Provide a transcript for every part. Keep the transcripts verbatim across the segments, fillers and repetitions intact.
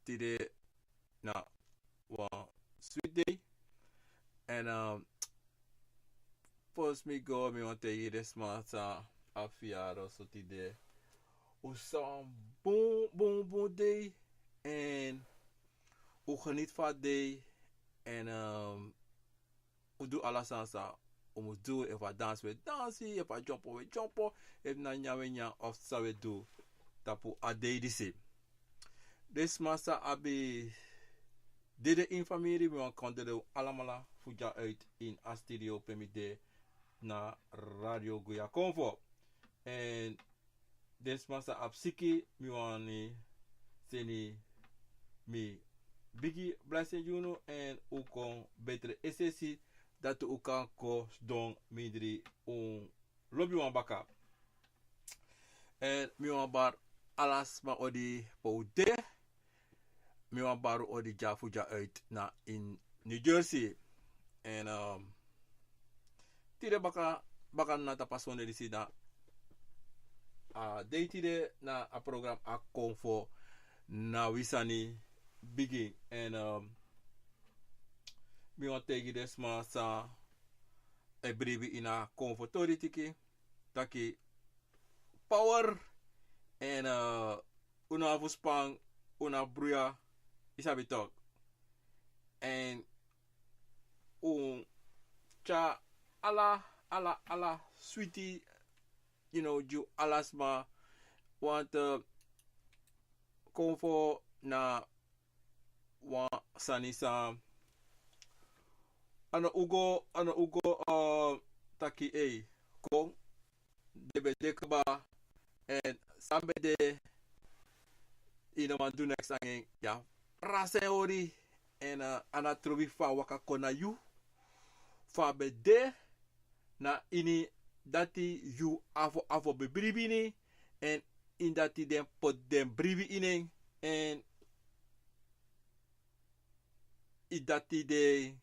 tide na wan switi dei. En, um, fosi mi go, mi wani taigi den sma san abi fiyari so tide. Un sa wan bun, bun, bun dei. En un geniet fu a dei. En, um, un du ala sani san un mus du, efu a dansi un e dansi, efu a dyompo un e dyompo, efu na nyan un e nyan, of san un e du tapu a dei disi. Den sma san abi dede ini famiri, mi wani kondre un alamala fu dya uit ini a studio pe mi de na Radio Guya Konfo. En den sma san abi siki, mi wani seni mi bigi blessing gi unu, en un kon betre esesi, dati un kan kon sidon mindri un lobiwan baka. En mi wani bari ala sma odi pe un de. Mi wani bari un odi dya fu dya uit na ini New Jersey. En, um, tide baka, baka na tapu a sonde disi na a dei tide na a program A Konfo na wi sani bigin. En, um, mi wani taigi den sma san e bribi ini a konfo tori tiki taki power. En, uh, un no abi fu span, un no abi bruya, yu sabi tok. En un tyari ala, ala, ala switi, you know, gi ala sma. Want, uh, konfo na wan sani san a no ugo, a no ugo, uh, taki ei, kon, den ben de kaba, en san ben de, yu no man du neks nanga en, ya, prasi en hori, en, uh, a no trobi fa a waka kon na yu, fa a ben de, na ini dati yu afo afo ben bribi ini, en ini dati den poti den bribi ini en, en ini dati den,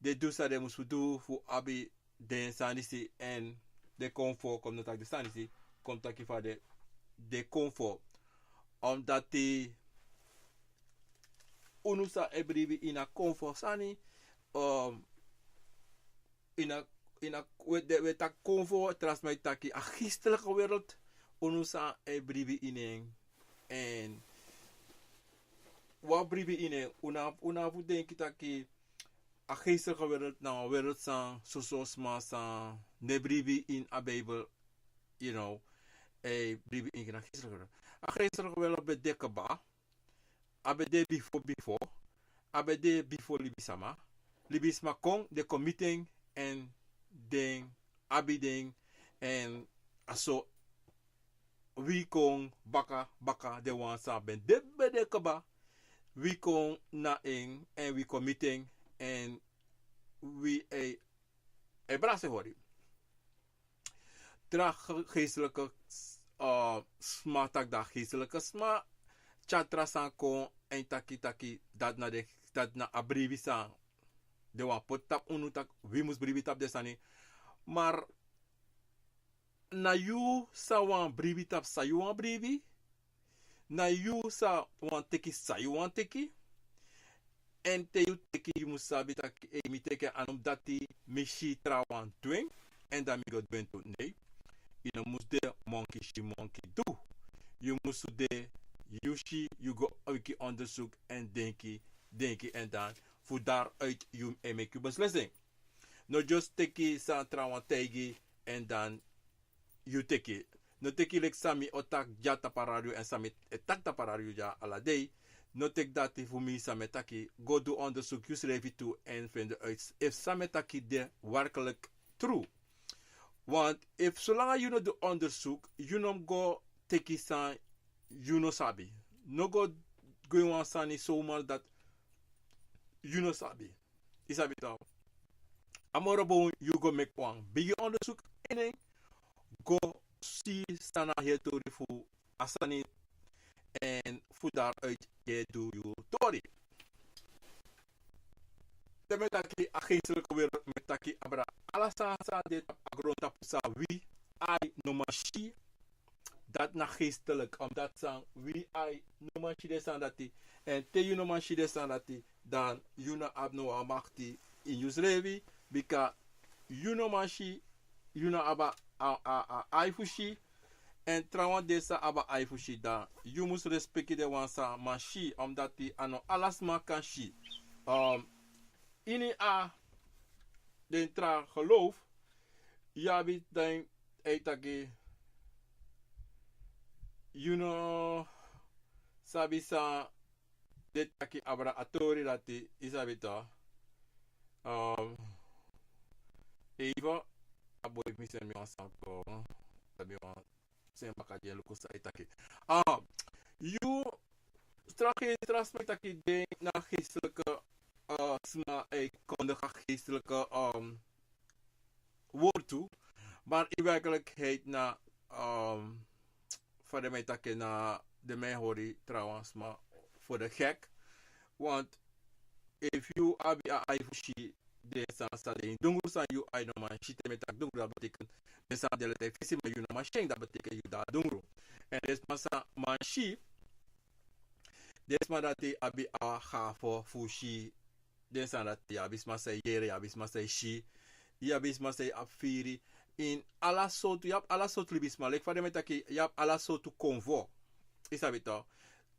den du san den musu du fu abi den sani disi, en den konfo, kon no taki den sani disi, kon taki fa den, den konfo. Omdati unu san e bribi ini a konfo sani, um, ini a, ini a, we, den, we taki konfo, tra sma e taki a geestelijke wereld, unu san e bribi ini en. En wi e bribi ini en, un no, un no abi fu denki taki a geestelijke wereld na wan wereld san soso sma san no e bribi ini a Bijbel, you know, e bribi ini a geestelijke wereld. A geestelijke wereld ben de kaba, a ben de bifo bifo, a ben de bifo libisama. Libisma kon, den kon miti en, en den abi den, en a so wi kon baka, baka, den wan san ben de, ben de kaba, wi kon na en, en wi kon miti en, en wi e, e brasi en hori. Tra ge-, geestelijke, uh, sma, taki dan geestelijke sma tyari tra sani kon, en taki, taki dati na den, dati na a bribi san den wani poti tapu unu, taki wi mus bribi tapu den sani. Maar na yu san wani bribi tapu san yu wani bribi. Na yu san wani teki san yu wani teki. En te yu teki, yu mus sabi taki, ei, mi teki, a no mus dati mi si trawan du en, en dan mi go du en tu. Nei. Yu no mus de monki si monki du. Yu mus de, yu si, yu go wiki onderzoek en denki, denki, en dan fu daaruit yu e meki yu beslissing. No just teki san trawan taigi en dan yu teki. No teki leki san mi o taki dya tapu a radio en san mi e taki tapu a radio dya ala dei. No teki dati fu mi san mi e taki. Go du onderzoek yusrefi tu en fende uit efu san mi e taki de werkelijk tru. Want efu solanga yu no du onderzoek, yu no mus go teki san yu no sabi. No go go ini wan sani zomaar dati yu no sabi. Yu sabi toch. A moro bun yu go meki wan bigi onderzoek ini en, go si san na a heri tori fu a sani, en fu daaruit yu e du yu tori. Te mi e taki a geestelijke wereld, mi e taki abra ala sani san de tapu a grontapu san wi ai no man si. Dati na geestelik, omdat san wi ai no man si den sani dati. En te yu no man si den sani dati, dan yu no abi no wan makti in yusrefi, bika yu no man si, yu no abi a, a, a, a ai fu si, en trawan den san abi a ai fu si, dan yu mus respeki den wan san man si, omdat a no ala sma kan si. Um, ini a den tra geloof, yu abi den e taki, yu no sabi san den taki abra a tori dati, yu sabi toch. Um, even a boi fu mi seni mi wan sani kon, dan mi wan seni baka gi en luku san e taki. Um, yu tra, tra sma e taki den na geestelijke, uh, sma e kondig a geestelijke, um, woord tu. Maar in werkelijkheid na, um, fa den mi e taki, na den mi e hori trawan sma voor de gek. Want efu yu abi a ai fu si den sani san den dungru san yu ai no man si, te mi e taki dungru, dat betekent den sani den leti e fesi, ma yu no man si en, dat betekent yu de a dungru. En den sma san man si, den sma dati abi a gave fu si den sani dati. Yu abi sma san e yere, yu abi sma san e si, yu abi sma san e abi firi. In ala sortu, yu abi ala sortu libisma. Leki fa den mi e taki, yu abi ala sortu konfo. Yu sabi toch.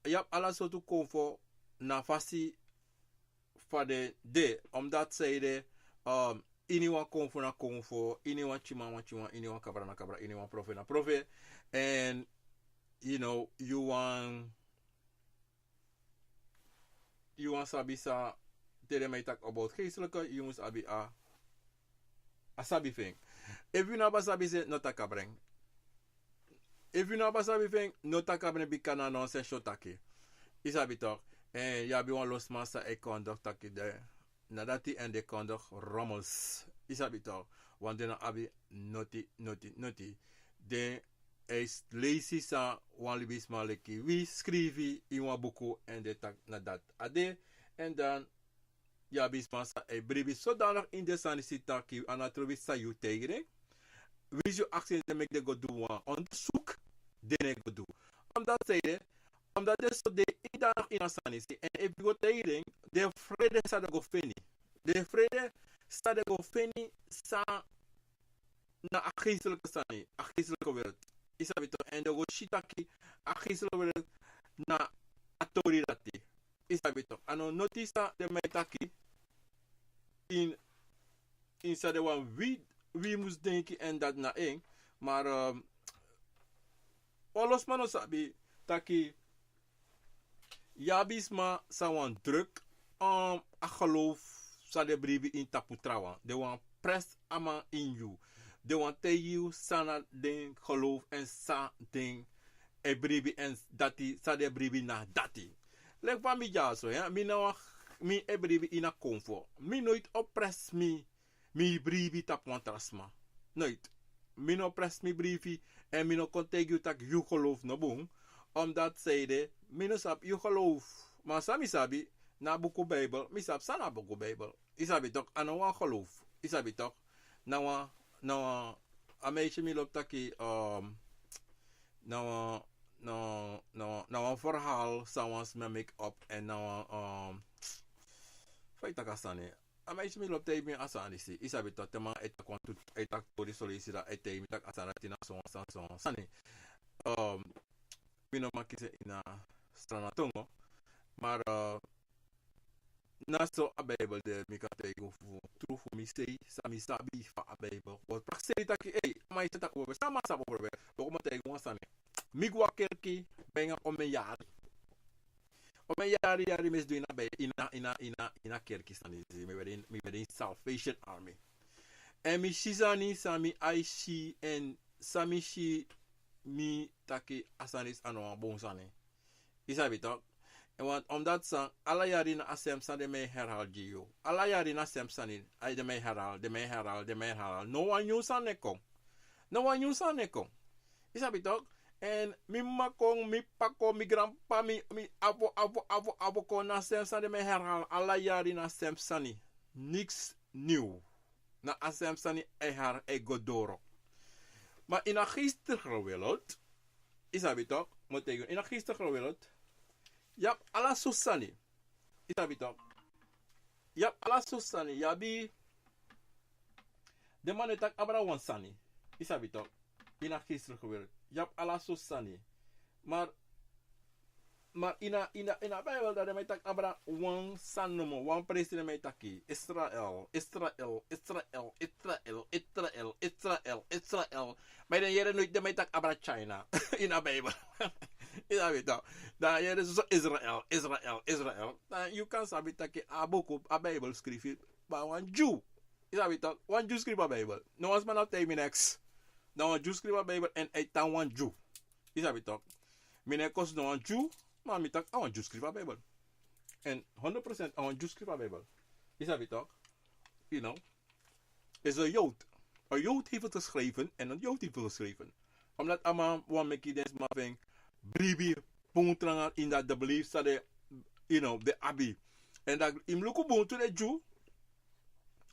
Yu abi ala sortu konfo na fasi fa den de. Omdat san ede, um, ini wan konfo na konfo, ini wan tyuman na tyuman, ini wan kabra na kabra, ini wan profe na profe. En, you know, yu wan yu wan sabi san, te den mi e taki about geestelijke, yu mus abi a, a sabi fu en. Efu yu no abi a sabi, se no taki abra en. Efu yu no abi a sabi fu en, no taki abra en, bika na nonsens yu o taki. Yu sabi toch. En yu abi wan lo sma san e kondig taki den na dati, en den kondig rommels. Yu sabi toch. Want den no abi noti, noti, noti. Den e leisi san wan libisma leki wi skrifi in wan buku, en den taki na dati a de. En dan yu abi sma san e bribi sodanig in den sani disi taki a no trobi san yu taigi den. Winsi yu aksi den meki den go du wan onderzoek, den no e go du. Omdat san ede, omdat den so de inidanig ini a sani disi. En efu yu go taigi den, den frede san den go feni. Den frede san den go feni san na a geestelijke sani, a geestelijke wereld. Yu sabi toch, en den go si taki a geestelijke wereld na a tori dati. Yu sabi toch, a no noti san den mi e taki in, in san den wani wi, wi mus denki, en dati na en. Maar, um, wan lo sma no sabi taki yu abi sma san wani druk, um, a geloof san den bribi ini tapu trawan. Den wani presi a man ini yu. Den wani taigi yu san na den geloof en san den e bribi, en dati san den bribi na dati. Leki fa mi dyaso, ya, mi na wan, mi e bribi ini a konfo. Mi noiti o presi mi mi bribi tapu wan tra sma. Noiti. Mi no presi mi bribi, en mi no kon taigi yu taki yu geloof no bun. Omdat san ede, mi no sabi yu geloof. Ma san mi sabi, na a buku Bijbel, mi sabi san na a buku Bijbel. Yu sabi toch, a no wan geloof. Yu sabi toch, na wan, na wan, a meisje mi lobi taki, um, na wan, na, na, na wan verhaal san wan sma meki op, en na wan, um, fa yu taki a sani. A meisje mi lobi taigi mi a sani disi. Yu sabi toch, te man e taki wantu, e taki tori soleisi, dan e taigi mi taki a sani dati na so wan sani, so wan sani. Um, mi no man kisi en ini a Sranan tongo. Maar, uh, na so a Bijbel de, mi kan taigi unu fu tru fu mi sei, san mi sabi fu a Bijbel. Wi o prakseri taki, ei, a man e taki over, san a man sabi over, wi o kon taigi unu wan sani. Mi go a kerki, ben a omen yari. Omen yari, yari mi si du ini a Bij-, ini a, ini a, ini a, ini a kerki sani disi, mi ben de ini, mi ben de ini Salvation Army. En mi si sani san mi ai si, en san mi si mi taki a sani disi a no wan bun sani. Yu sabi toch? En want omdat san, ala yari na a sem sani den mi e herhaal gi yu. Ala yari na a sem sani, ai, den mi e herhaal, den mi e herhaal, den mi e herhaal. No wan nyun sani no e kon. No wan nyun sani no e kon. Yu sabi toch? En mi m'ma kon, mi p'pa kon, mi granp'pa, mi, mi avo, avo, avo, avo kon, na a sem sani den mi e herhaal. Ala yari na a sem sani. Niks nieuw. Na a sem sani e herhaal, e go doro. Maar in a geestelijke wereld, Yu sabi tok, mi o taigi unu, ini a geestelijke wereld yu abi ala sortu sani. Yu sabi tok, yu abi ala sortu sani. Yu abi den man no e taki abra wan sani. Yu sabi tok, ini a geestelijke wereld yu abi ala sortu sani. Maar Maar in a, in a, in a Bijbel, dan den man e taki abra wan sani nomo, wan presi den man e taki. Israel, Israel, Israel, Israel, Israel, Israel, Israel. Maar dan yere noiti den man e taki abra China. In a Bijbel. Yu sabi tok. Dan yere so Israel, Israel, Israel. Dan yu kan sabi taki a buku, a Bijbel skrifi by wan Jew. Yu sabi tok. Wan Jew skrifi a Bijbel. No wan sma no taigi mi neks. Dan wan Jew skrifi a Bijbel en a e tan wan Jew. Yu sabi tok. Mi no e kosi no wan Jew, ma mi taki a wan Jew skrifi a Bijbel. En honderd procent a wan Jew skrifi a Bijbel. Yu sabi tok. You know. Is een Jood. Een Jood heeft het geschreven en een Jood heeft het geschreven. Omdat a man wani meki den sma fu en bribi bun tranga ini dati, den belief san den, you know, den abi. En dati yu mus luku bun tu, den Jew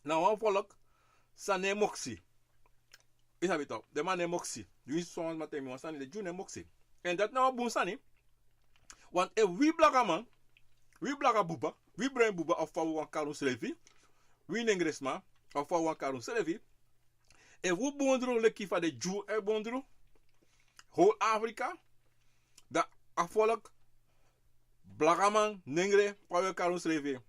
na wan volk san no e moksi. Yu sabi tok, den man no e moksi. Yu sabi wan sma taigi mi wan sani, den Jew no e moksi. En dati na wan bun sani. Want efu wi blakaman, wi blaka buba, wi bren buba, of fa wi wani kari unsrefi, wi nengresma, of fa wi wani kari unsrefi, efu wi bondru leki fa den Jew e bondru, whole Afrika, dan a volk, blakaman, nengre, fa wi e kari unsrefi,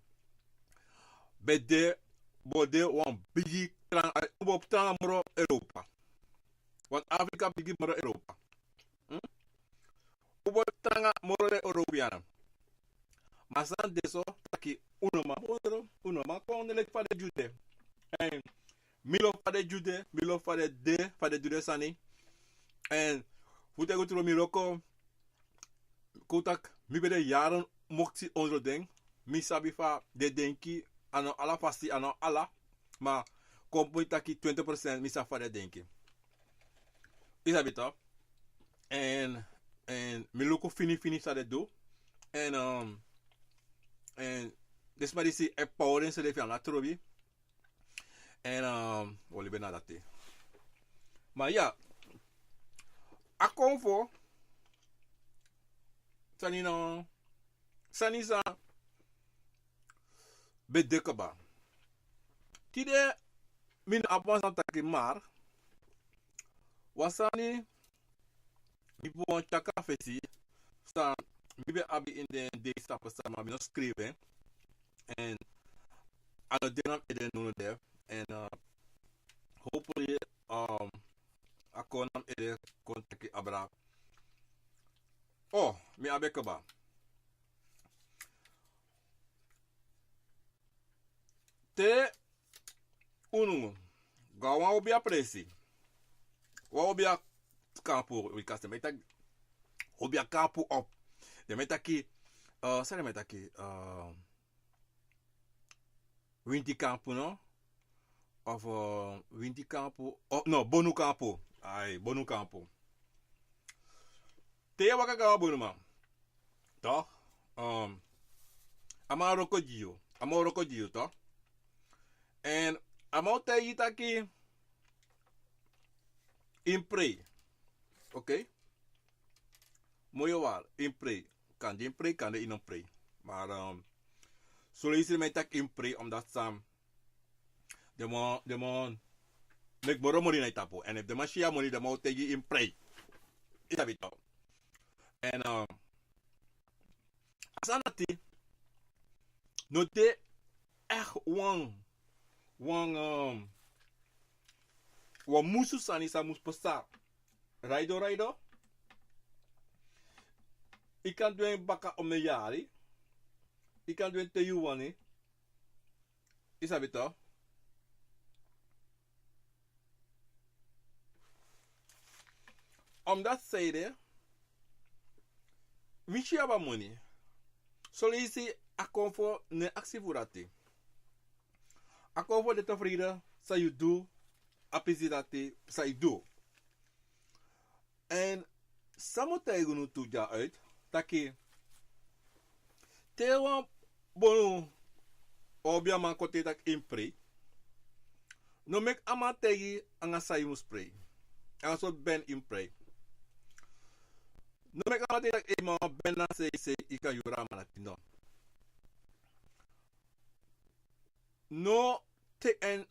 ben de, bo de wan bigi tranga, bo tranga moro Europa. Want Afrika bigi moro Europa. Hmm? Un bo tranga moro den Europeana. Ma san de so taki un no man bondro, un no man kon leki fa den Jew de. En mi lobi fa den Jew de, mi lobi fa den de, fa den du den sani. En fu taigi un tru, mi wroko, kon taki mi ben de yaren moksi ondro den. Mi sabi fa den denki, a no ala fasi, a no ala. Ma kon poti taki twintig procent mi sabi fa den denki. Yu sabi tok. En, en mi luku fini fini san den du. En, um, en den sma disi e power densrefi a na trobi. En, um, wi o libi na dati. Ma ya, a konfo, sani no, sani san ben de kaba. Tide mi no abi wan sani taki, maar wan sani mi poti wan tyaka fesi san mi ben abi ini den dei san pasa, ma mi no skrifi en. En a no de na mi ede nownow de. En, uh, hopefully, um, a kon na mi ede kon taki abra. Oh, mi abi en kaba. Te unu go na wan obia presi, wan obia kampu, wi kan se, mi e taki obia kampu op. Den mi e taki, uh, san den mi e taki, uh, winti kampu, no? Of, uh, winti kampu, oh, no, bonu kampu. Ai, bonu kampu. Te yu e waka go na wan bonuman, tok, um, a man o wroko gi yu, a man o wroko gi yu, tok. En a man o taigi yu taki yu mus prei. Oké? Moi, yu wari, yu mus prei. Kande yu mus prei, kande yu no mus prei. Maar, um, son leisi den mi e taki yu mus prei, omdat san, den man, den man meki moro moni na yu tapu. En efu den man si yu a moni, den man o taigi yu yu mus prei. Yu sabi tok. En, um, a sani dati no de echt wan, wan, um, wan musu sani san mus pasa. Raido, raido. Yu kan du en baka omeni yari. Yu kan du en te yu wani. Yu sabi tok. Omdat san ede, winsi yu abi a moni, son leisi a konfo no e aksi fu dati. A konfo de tevreden san yu du, a pisi dati san yu du. En san mi o taigi unu tu dya uit, taki te wan bonu obiaman kon taigi taki yu mus prei, no meki a man taigi yu nanga san yu mus prei, nanga sortu ben yu mus prei. No meki a man taki: "Ei, ma wan ben na sei sei, yu kan yuru a man dati." No. No te en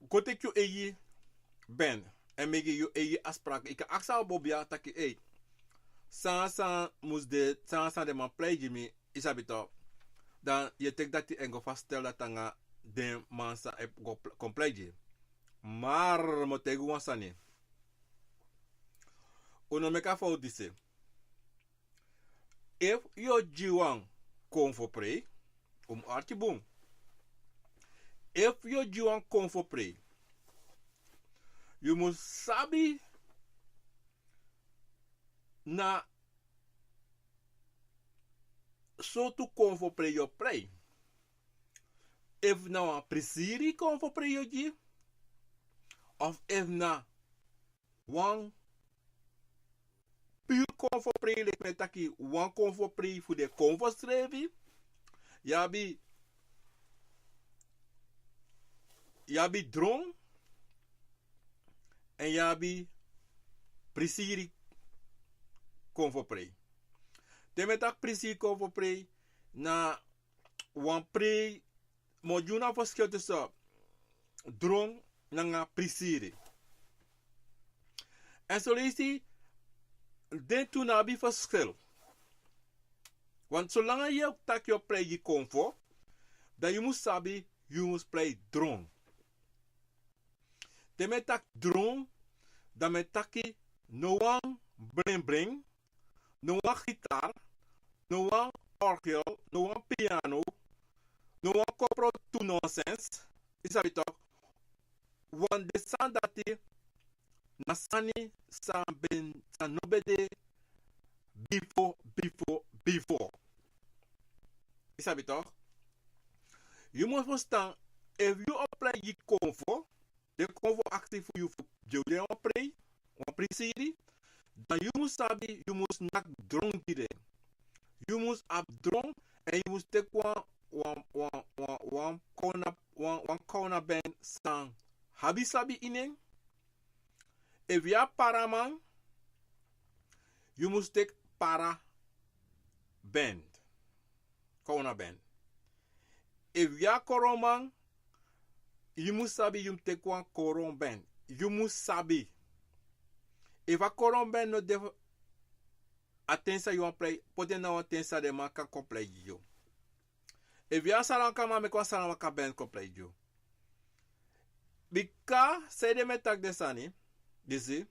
go teki yu eigi ben, èn meki yu eigi afspraak. Yu kan aksi a bobia taki: "Ei, san san mus de, san san den man prei gi mi, yu sabi tok." Dan yu e teki dati èn go fastel dati nanga den man san e go pl-, kon prei gi. Maar mi o taigi wan sani. Un no meki a fowtu disi. Efu yu o gi wan konfo prei, un mus arki bun. Efu yu o gi wan konfo prei, yu mus sabi na sortu konfo prei yu o prei. Efu na wan prisiri konfo prei yu o gi, of efu na wan puru konfo prei, leki mi e taki, wan konfo prei fu den konfo srefi. Yu abi, yu abi dron, èn yu abi prisiri konfo prei. Te mi e taki prisiri konfo prei, na wan prei, mi o gi unu a verschil tussen dron nanga prisiri. Èn soleisi den tu no abi verschil. Want solanga yu e taki yu o prei gi konfo, dan yu mus sabi yu mus prei dron. Te mi e taki dron, dan mi e taki no wan brengbren, no wan gitaar, no wan orgel, no wan piano, no wan kopro tu nonsens. Yu sabi tok, want den sani dati na sani san ben, san no ben de bifo, bifo, bifo. Yu sabi tok? Yu mus ferstan, efu yu o prei gi konfo, den konfo aksi fu yu fu gi den wan prei, wan prisiri, dan yu mus sabi, yu mus naki dron gi den. Yu mus abi dron, èn yu mus teki wan, wan, wan, wan, wan kowna, wan, wan kowna ben san abi sabi ini en. Efu yu a paraman, yu mus teki para ben, kowna ben. Efu yu a koronman, yu mus sabi yu mus teki wan koron ben. Yu mus sabi. Efu a koron ben no de a ten san yu wani prei, poti en na wan ten san den man kan kon prei gi yu. Efu yu a Saramaka man, meki wan Saramaka ben kon prei gi yu. Bika sanede mi e taki den sani disi,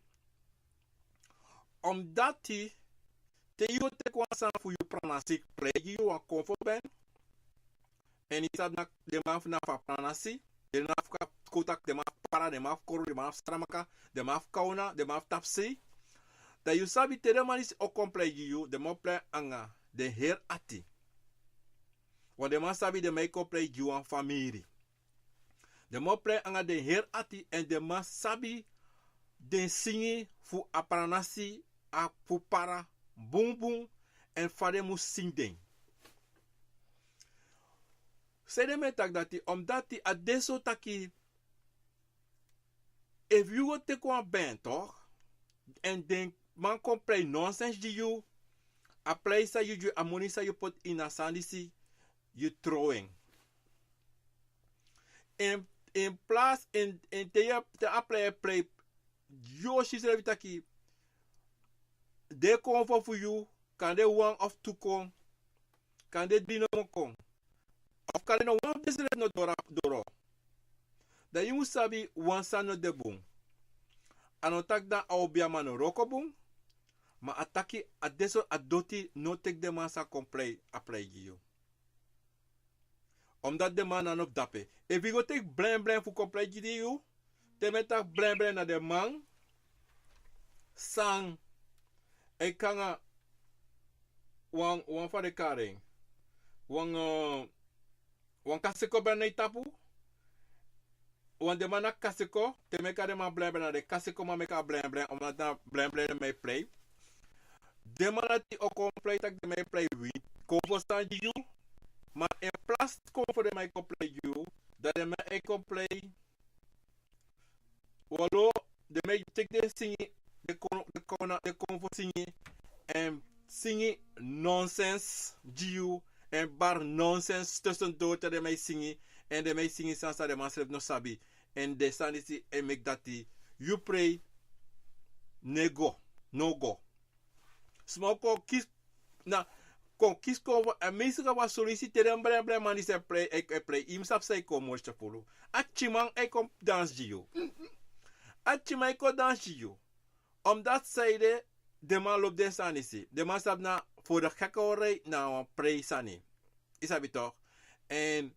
omdati te yu o teki wan sani fu yu pranasi prei gi yu, wan konfo ben, èn yu sabi na den man fu na fu a pranasi, den man fu ka-, kon taki den man fu para, den man fu koro, den man fu Saramaka, den man fu kowna, den man fu tapusei, dan yu sabi te den man disi o kon prei gi yu, den man o prei anga den heri ati. Want den man sabi den man e kon prei gi wan famiri. Den man o prei anga den heri ati, èn den man sabi den singi fu a pranasi, a fu para bunbun, èn fa den mus singi den. Sanede mi e taki dati, omdati a de so taki efu yu go teki wan ben tok, èn den man kon prei nonsens gi yu, a prei san yu gi, a moni san yu poti ini a sani disi, yu tron en. En, en plaats, en, en te yu, te a prei e prei, yu o si srefi taki den konfo fu yu, kande wan of tu kon, kande dri nomo kon, of kande no wan fu den srefi no doro, doro. Dan yu mus sabi wan sani no de bun. A no taki dan a obiaman no wroko bun, ma a taki a de so, a doti no teki den man san kon prei, a prei gi yu. Omdati den man na no fu dape. Efu yu go teki blenblen fu kon prei gi yu, te mi e taki blenblen na den man san e kon anga wan, wan fa den kari en, wan, eh, wan kaseko ben na yu tapu. Want den man na kaseko, te mi e kari den man blenblen, na den kaseko man meki a blenblen, omdati na blenblen den man e prei. Den man dati o kon prei taki den man e prei wi konfo sani gi yu, ma in plaats konfo den man e kon prei gi yu, dan den man e kon prei walo, den man e teki den singi, den kon, den kon na, den konfo singi, èn singi nonsens gi yu, èn bari nonsens tussen doti, den man e singi, èn den man e singi sani san den man srefi no sabi, èn den sani disi e meki dati yu prei no e go, no go. Sma o kon kisi, na, kon kisi konfo, èn mi si kon wan solisi te den bren bren man disi e prei, e, e prei, yu mus sabi san e kon moro sefulu. A tyiman e kon dansi gi yu. A tyiman e kon dansi gi yu. Omdat san ede, den man lobi den sani disi. Den man sabi na voor de gekkerij na wan prei sani. Yu sabi toch? Èn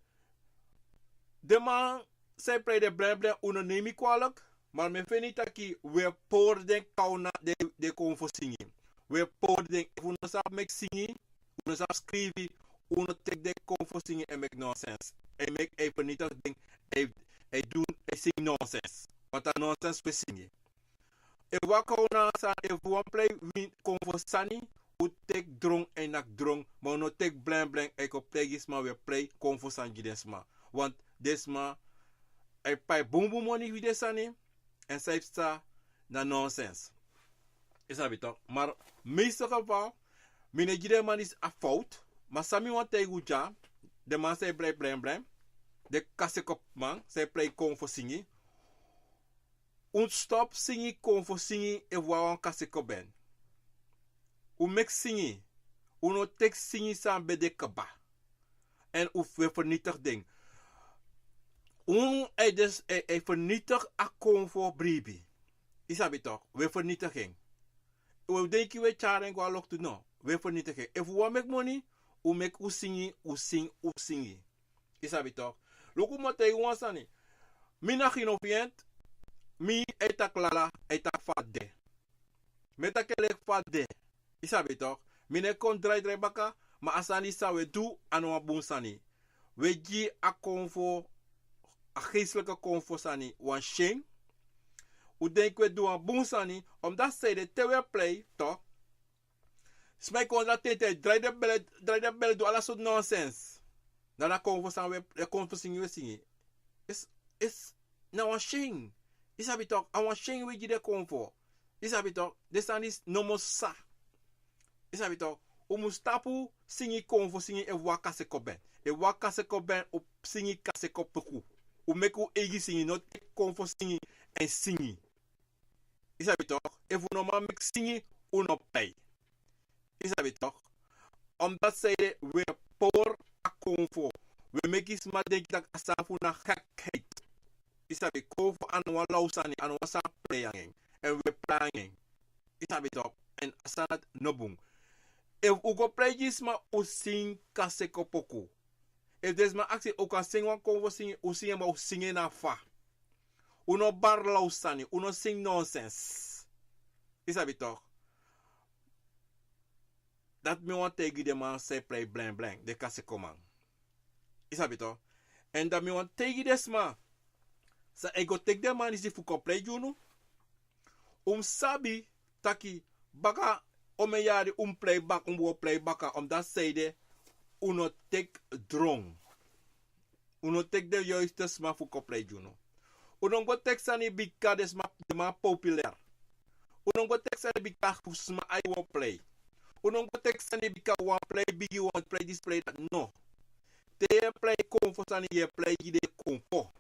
den man san e prei den bren bren, un no neem mi kwalijk, maar mi e feni taki un e pori den kawna, den, den konfo singi. Un e pori den, efu un no sabi meki singi, un no sabi skrifi, un no teki den konfo singi èn meki nonsens. Èn meki, èn vernietig den, èn, èn du, èn singi nonsens. Want a nonsens un e singi. Efu wan kawna sani, efu wan prei wini konfo sani, un teki dron èn naki dron, ma un no teki bren bren èn kon prei gi sma, un e prei konfo sani gi den sma. Want den sma e pai bunbun moni fu den sani, èn san e psa na nonsens. Yu sabi toch? Maar meeste geval, mi no e gi den man disi a fout, ma san mi wani taigi un dya, den man san e prei bren bren, den kasekopu man san e prei konfo singi, un stop singi konfo singi efu un na wan kasekopu ben. Un meki singi, un no teki singi san ben de kaba. Èn un e vernietig den. Un e dus, e, e vernietig a konfo bribi. Yu sabi toch, un e vernietig en. Un e denki un e tyari en go a loktu, no. Un e vernietig en. Efu un wani meki moni, un meki un singi, un singi, un singi. Yu sabi toch? Luku, mi o taigi wan sani. Mi na Gino Fient, mi e taki lala, e taki fa a de. Mi e taki en leki fa a de. Yu sabi toch? Mi no e kon drai drai baka, ma a sani san un e du, a no wan bun sani. Un e gi a konfo, a geestelijke konfo sani, wan syen. Un denki un e du wan bun sani, omdat san ede te un e prei, toch? Sma e kon dati te, te drai den bel, drai den bel, du ala sortu nonsens. Dan a konfo san un e, a konfo singi un e singi. Isi, isi, na wan syen. Yu sabi toch, a wan syen un e gi den konfo. Yu sabi toch, den sani disi no mus sa. Yu sabi toch, un mus tapu singi konfo singi efu un na kasekopu ben. Efu un na kasekopu ben, un singi kasekopu poku. Un meki un eigi singi, no teki konfo singi èn singi. Yu sabi toch, efu un no man meki singi, un no prei. Yu sabi toch? Omdat san ede, un e pori a konfo. Un e meki sma denki taki a sani fu un na gekheid. Yu sabi, konfo a no wan law sani, a no wan sani prei anga en. Èn un e prei anga en. Yu sabi toch? Èn a sani dati no bun. Efu un go prei gi sma, un singi kasekopu poku. Efu den sma aksi un kan singi wan konfo singi, un singi en, ma un singi en na fa. Un no bari law sani, un no singi nonsens. Yu sabi toch? Dati mi wani taigi den man san e prei blen blen, den kasekopu man. Yu sabi toch? Èn dan mi wani taigi den sma san e go teki den man disi fu kon prei gi unu. Un mus sabi taki baka omeni yari un mus prei baka, un mus go prei baka, omdat san ede, un no teki dron. Un no teki den juiste sma fu kon prei gi unu. Un no go teki sani bika den sma, den man populair. Un no go teki sani bika sma e wani prei. Un no go teki sani bika wan prei bigi, wan prei disi, prei dati, no. Te yu e prei konfo sani, yu e prei gi den konfo.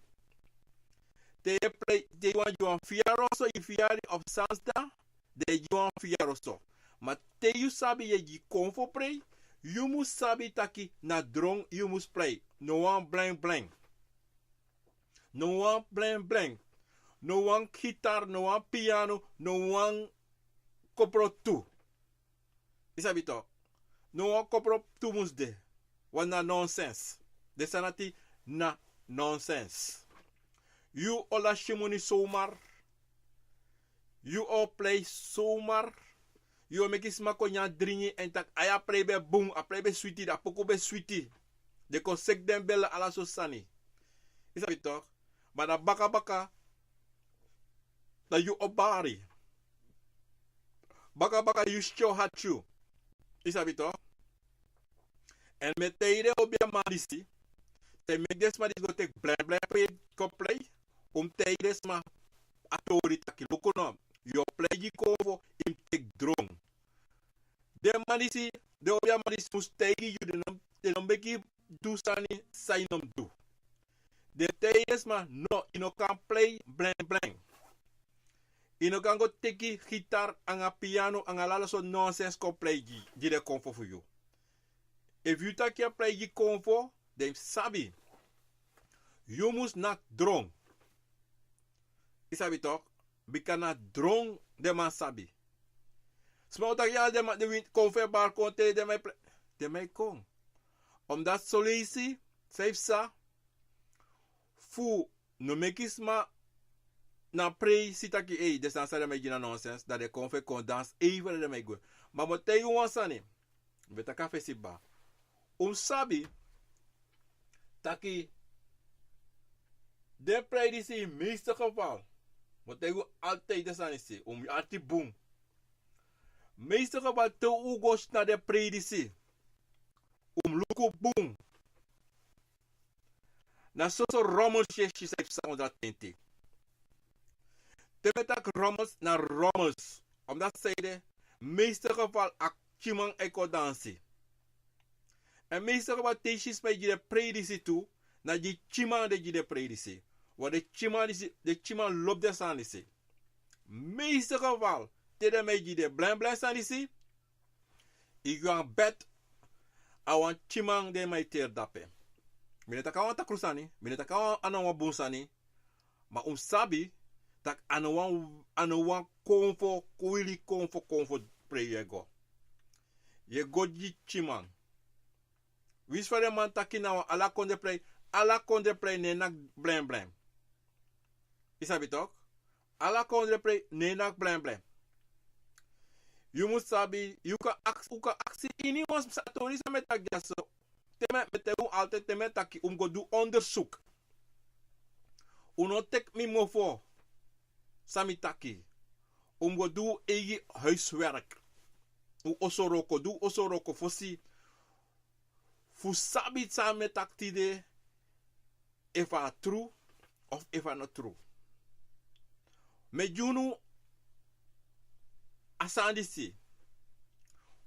Te yu e prei, te yu wani gi wan fiyari oso, yu fiyari of sansda, den e gi wan fiyari oso. Ma te yu sabi yu e gi konfo prei, yu mus sabi taki na dron yu mus prei. No wan blen blen. No wan blen blen. No wan gitar, no wan piano, no wan kopro tu. Yu sabi toch? No wan kopro tu mus de. Want na nonsens. Den sani dati na nonsens. Yu o lasi moni zomaar. Yu o prei zomaar. Yu o meki sma kon nyan dringi èn taki: "Ai, a prei ben bun, a prei ben switi, da poku ben switi." Den kon seki den bel, ala sortu sani. Yu sabi toch? Ma dan baka baka, dan yu o bari. Baka baka yu siti o hati yu. Yu sabi toch? Èn mi e taigi den obiaman disi, san e meki den sma disi go teki blen blen prei, kon prei, un mus taigi den sma a tori taki: "Luku no, yu o prei gi konfo, yu mus teki dron." Den man disi, den obiaman disi mus taigi yu, den no, den no meki du sani san yu no mus du. Den taigi den sma: no, yu no kan prei blenblen. Yu no kan go teki gitar anga piano anga ala sortu nonsens kon prei gi, gi den konfo fu yu. Efu yu taki yu e prei gi konfo, den sabi. Yu mus naki dron. Yu sabi toch, bika na dron den man sabi. Sma o taki: ya, den man, den wini konfo e bari kon te, den man e prei. Den man e kon. Omdat son leisi san yu psa fu no meki sma na prei si taki: ei, den sani san den man e gi na nonsens, dan den konfo e kon dansi, ei, fu den man e gwe. Ma mi o taigi un wan sani. Mi ben taki a fesi kaba. Un mus sabi taki den prei disi, meeste geval, mi o taigi un altijd den sani disi, un mus arki bun. Meeste geval te un go na den prei disi, un mus luku bun. Na soso rommels yu e si san yu psa ondro a tenti. Te mi e taki rommels, na rommels. Omdat san ede, meeste geval a pikinman e kon dansi. Èn meeste geval te yu si sma e gi den prei disi tu, na gi pikinman den e gi den prei disi. Want den pikinman disi, den pikinman lobi den sani disi. Meeste geval te den man e gi den blenblen sani disi, yu go na bed, a wan pikinman den man e teri dape. Mi no e taki a wan takru sani, mi no e taki a no wan bun sani. Ma un mus sabi taki a no wan, a no wan konfo, kwili konfo, konfo prei yu e go. Yu e go gi pikinman. Winsi fa den man taki na wan ala kondre prei, ala kondre prei no e naki blenblen. Yu sabi toch? Ala kondre prei no e naki blenblen. Yu mus sabi, yu kan aksi, yu kan aksi iniwan. San, tori san mi e taki dyaso, te mi e, mi e taigi un altijd, te mi e taki un mus go du onderzoek. Un no teki mi mofo san mi taki. Un mus go du un eigi huiswerk. Un oso wroko, du un oso wroko fosi fu sabi san mi e taki tide, efu a tru of efu a no tru. Mi e gi unu a sani disi.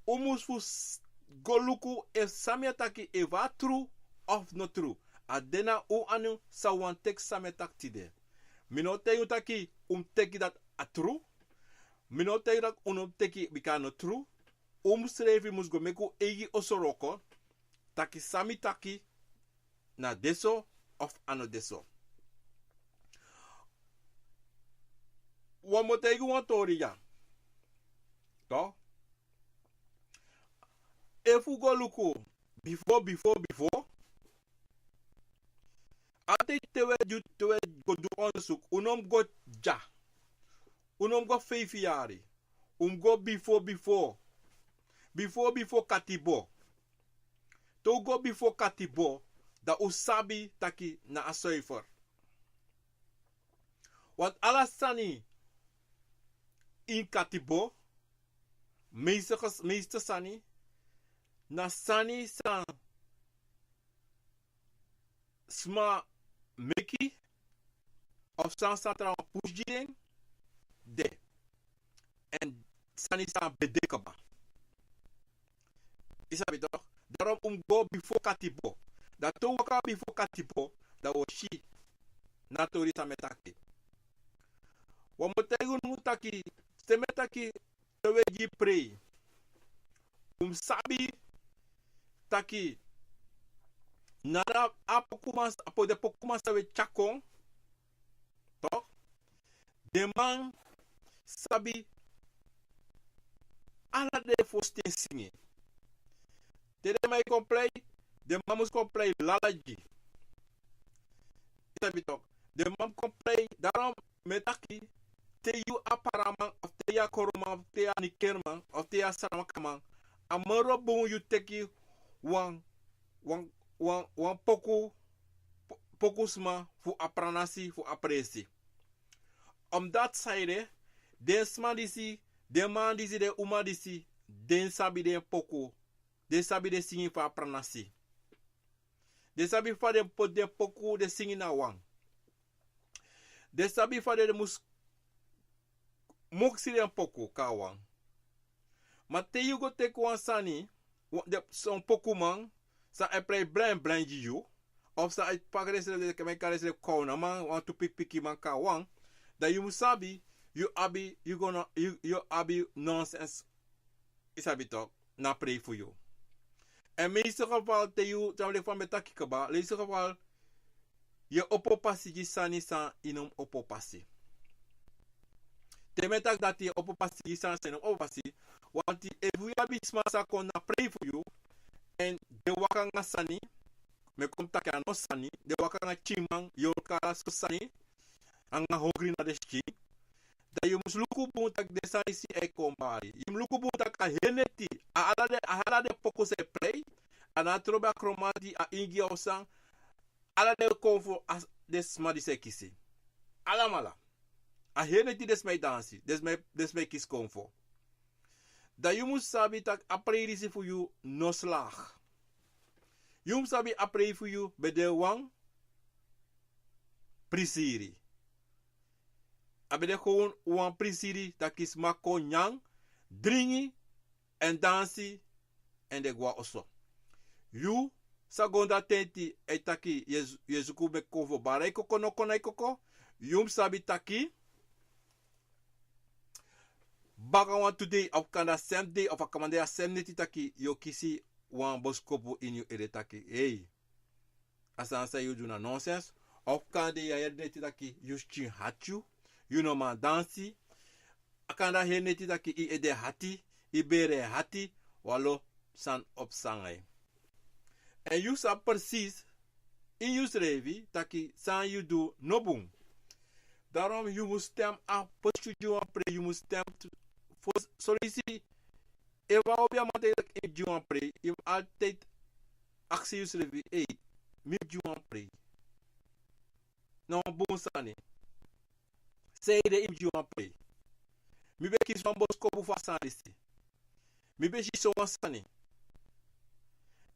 Un mus fu s-, go luku efu san mi e taki, efu a tru of no tru. A de na un anu san un wani teki san mi e taki tide. Mi no o taigi un taki un mus teki dati a tru. Mi no o taigi un taki un no mus teki bika a no tru. Un srefi mus go meki un eigi oso wroko taki san mi taki na de so of a no de so. Wan, mi o taigi un wan tori ya. Toch? Efu un go luku bifo, bifo, bifo, altijd te un e du, te un e go du onderzoek, un no mus go dya. Un no mus go feifi yari. Un mus go bifo, bifo. Bifo, bifo katibo. Te un go bifo katibo, dan un sabi taki na a zuiver. Want ala sani ini katibo, meeste ges-, meeste sani, na sani san sma meki, of san, san trawan pusu gi den, de. Èn sani san ben de kaba. Yu sabi toch? Daarom un mus go bifo katibo. Dan te un waka bifo katibo, dan un o si na a tori san mi e taki. Wan, mi o taigi unu taki, te mi e taki te un e gi prei, un mus sabi taki na a pokuman, a po-, den pokuman san un e tyari kon, toch? Den man sabi ala den fosten singi. Te den man e kon prei, den man mus kon prei lala gi. Yu sabi toch? Den man kon prei, daarom mi e taki, te yu a paraman, of te yu a koroman, of te yu a nikerman, of te yu a saramakaman, a moro bun yu teki wan, wan, wan, wan poku, po-, pokusma fu a pranasi, fu a presi. Omdat san ede, den sma disi, den man disi, den uma disi, den sabi den poku, den sabi den singi fu a pranasi. Den sabi fa den poti den poku, den singi na wan. Den sabi fa den mus muksi den poku kon na wan. Ma te yu go teki wan sani, wan, de, son pokuman, san e prei blen blen gi yu, of san e paka den srefi, den kan meki den srefi kownaman, wantu pikipikiman kawan, dan yu mus sabi, yu abi, yu go na, yu, yu abi nonsens, yu sabi toch, na prei fu yu. Èn meeste geval te yu, dan leki fa mi e taki kaba, meeste geval, yu e opo pasi gi sani san yu no mus opo pasi. Te mi e taki dati yu e opo pasi gi sani san yu no mus opo pasi. Want efu yu abi sma san kon na prei fu yu, èn den waka nanga sani, mi e kon taki a no sani, den waka nanga tyiman, yorka, ala sortu sani, anga hongri na den skin, dan yu mus luku bun taki den sani disi e kon bari. Yu mus luku bun taki a heri neti, a ala den, a ala den poku san e prei, a no trobi a kromati, a ingi, a osan, ala den konfo a den sma disi e kisi. Alamala. A heri neti den sma e dansi, den sma e, den sma e kisi konfo. Dan yu mus sabi taki a prei disi fu yu no slaag. Yu mus sabi a prei fu yu ben de wan prisiri. A ben de gewoon wan prisiri taki sma kon nyan, dringi, èn dansi, èn den gwe na oso. Yu sa go na dati tenti e taki yu e, yu e suku meki konfo, bari a koko no kon na yu koko, yu mus sabi taki baka wantu dei of kande a sem dei of a kan de a sem neti taki yu o kisi wan boskopu ini yu ede taki, hei, a sani san yu du na nonsens. Of kande yu e heri neti taki yu skin hati yu, yu no man dansi. A kande a heri neti taki yu ede hati, yu bere hati, wanlo sani o psa nanga yu. Èn yu sabi precies ini yusrefi taki san yu du no bun. Daarom yu mus stem a fosi yu gi wan prei, yu mus stem tu, fosi, son leisi efu a obiaman taigi yu taki yu mus gi wan prei, yu mus altijd aksi yusrefi, ei, mi mus gi wan prei na wan bun sani? Sanede yu mus gi wan prei? Mi ben kisi wan boskopu fu a sani disi. Mi ben si sowan sani.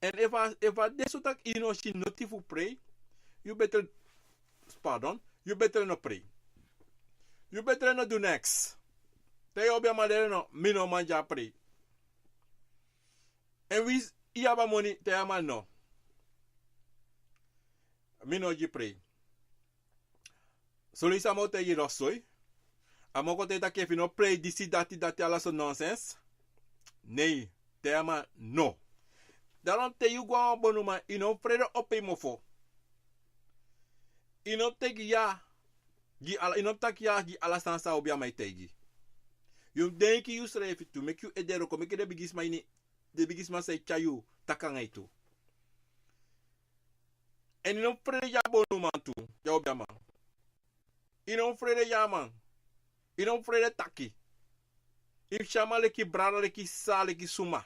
Èn efu a, efu a de so taki yu no si noti fu prei, yu betre, pardon, yu betre no prei. Yu betre no du neks. Te yu obiaman de no, mi no man gi a prei. Èn winsi yu abi a moni, te yu a man no, mi no gi prei. Son leisi a man o taigi yu dati soi. A man o kon taigi yu taki efu yu no prei disi, dati, dati, ala sortu nonsens. Nei, te yu a man no. Daarom te yu go na wan bonuman, yu no mus frede opo yu mofo. Yu no mus taigi ya gi ala, yu no mus taki ya gi ala sani san a obiaman e taigi. Yu mus denki yusrefi tu, meki yu ede wroko, meki den bigisma ini, den bigisma san e tyari yu taki nanga yu tu. Èn yu no mus frede gi a bonuman tu, gi a obiaman. Yu no mus frede gi a man. Yu no mus frede taki. Yu mus si a man leki brada, leki sisa, leki suma.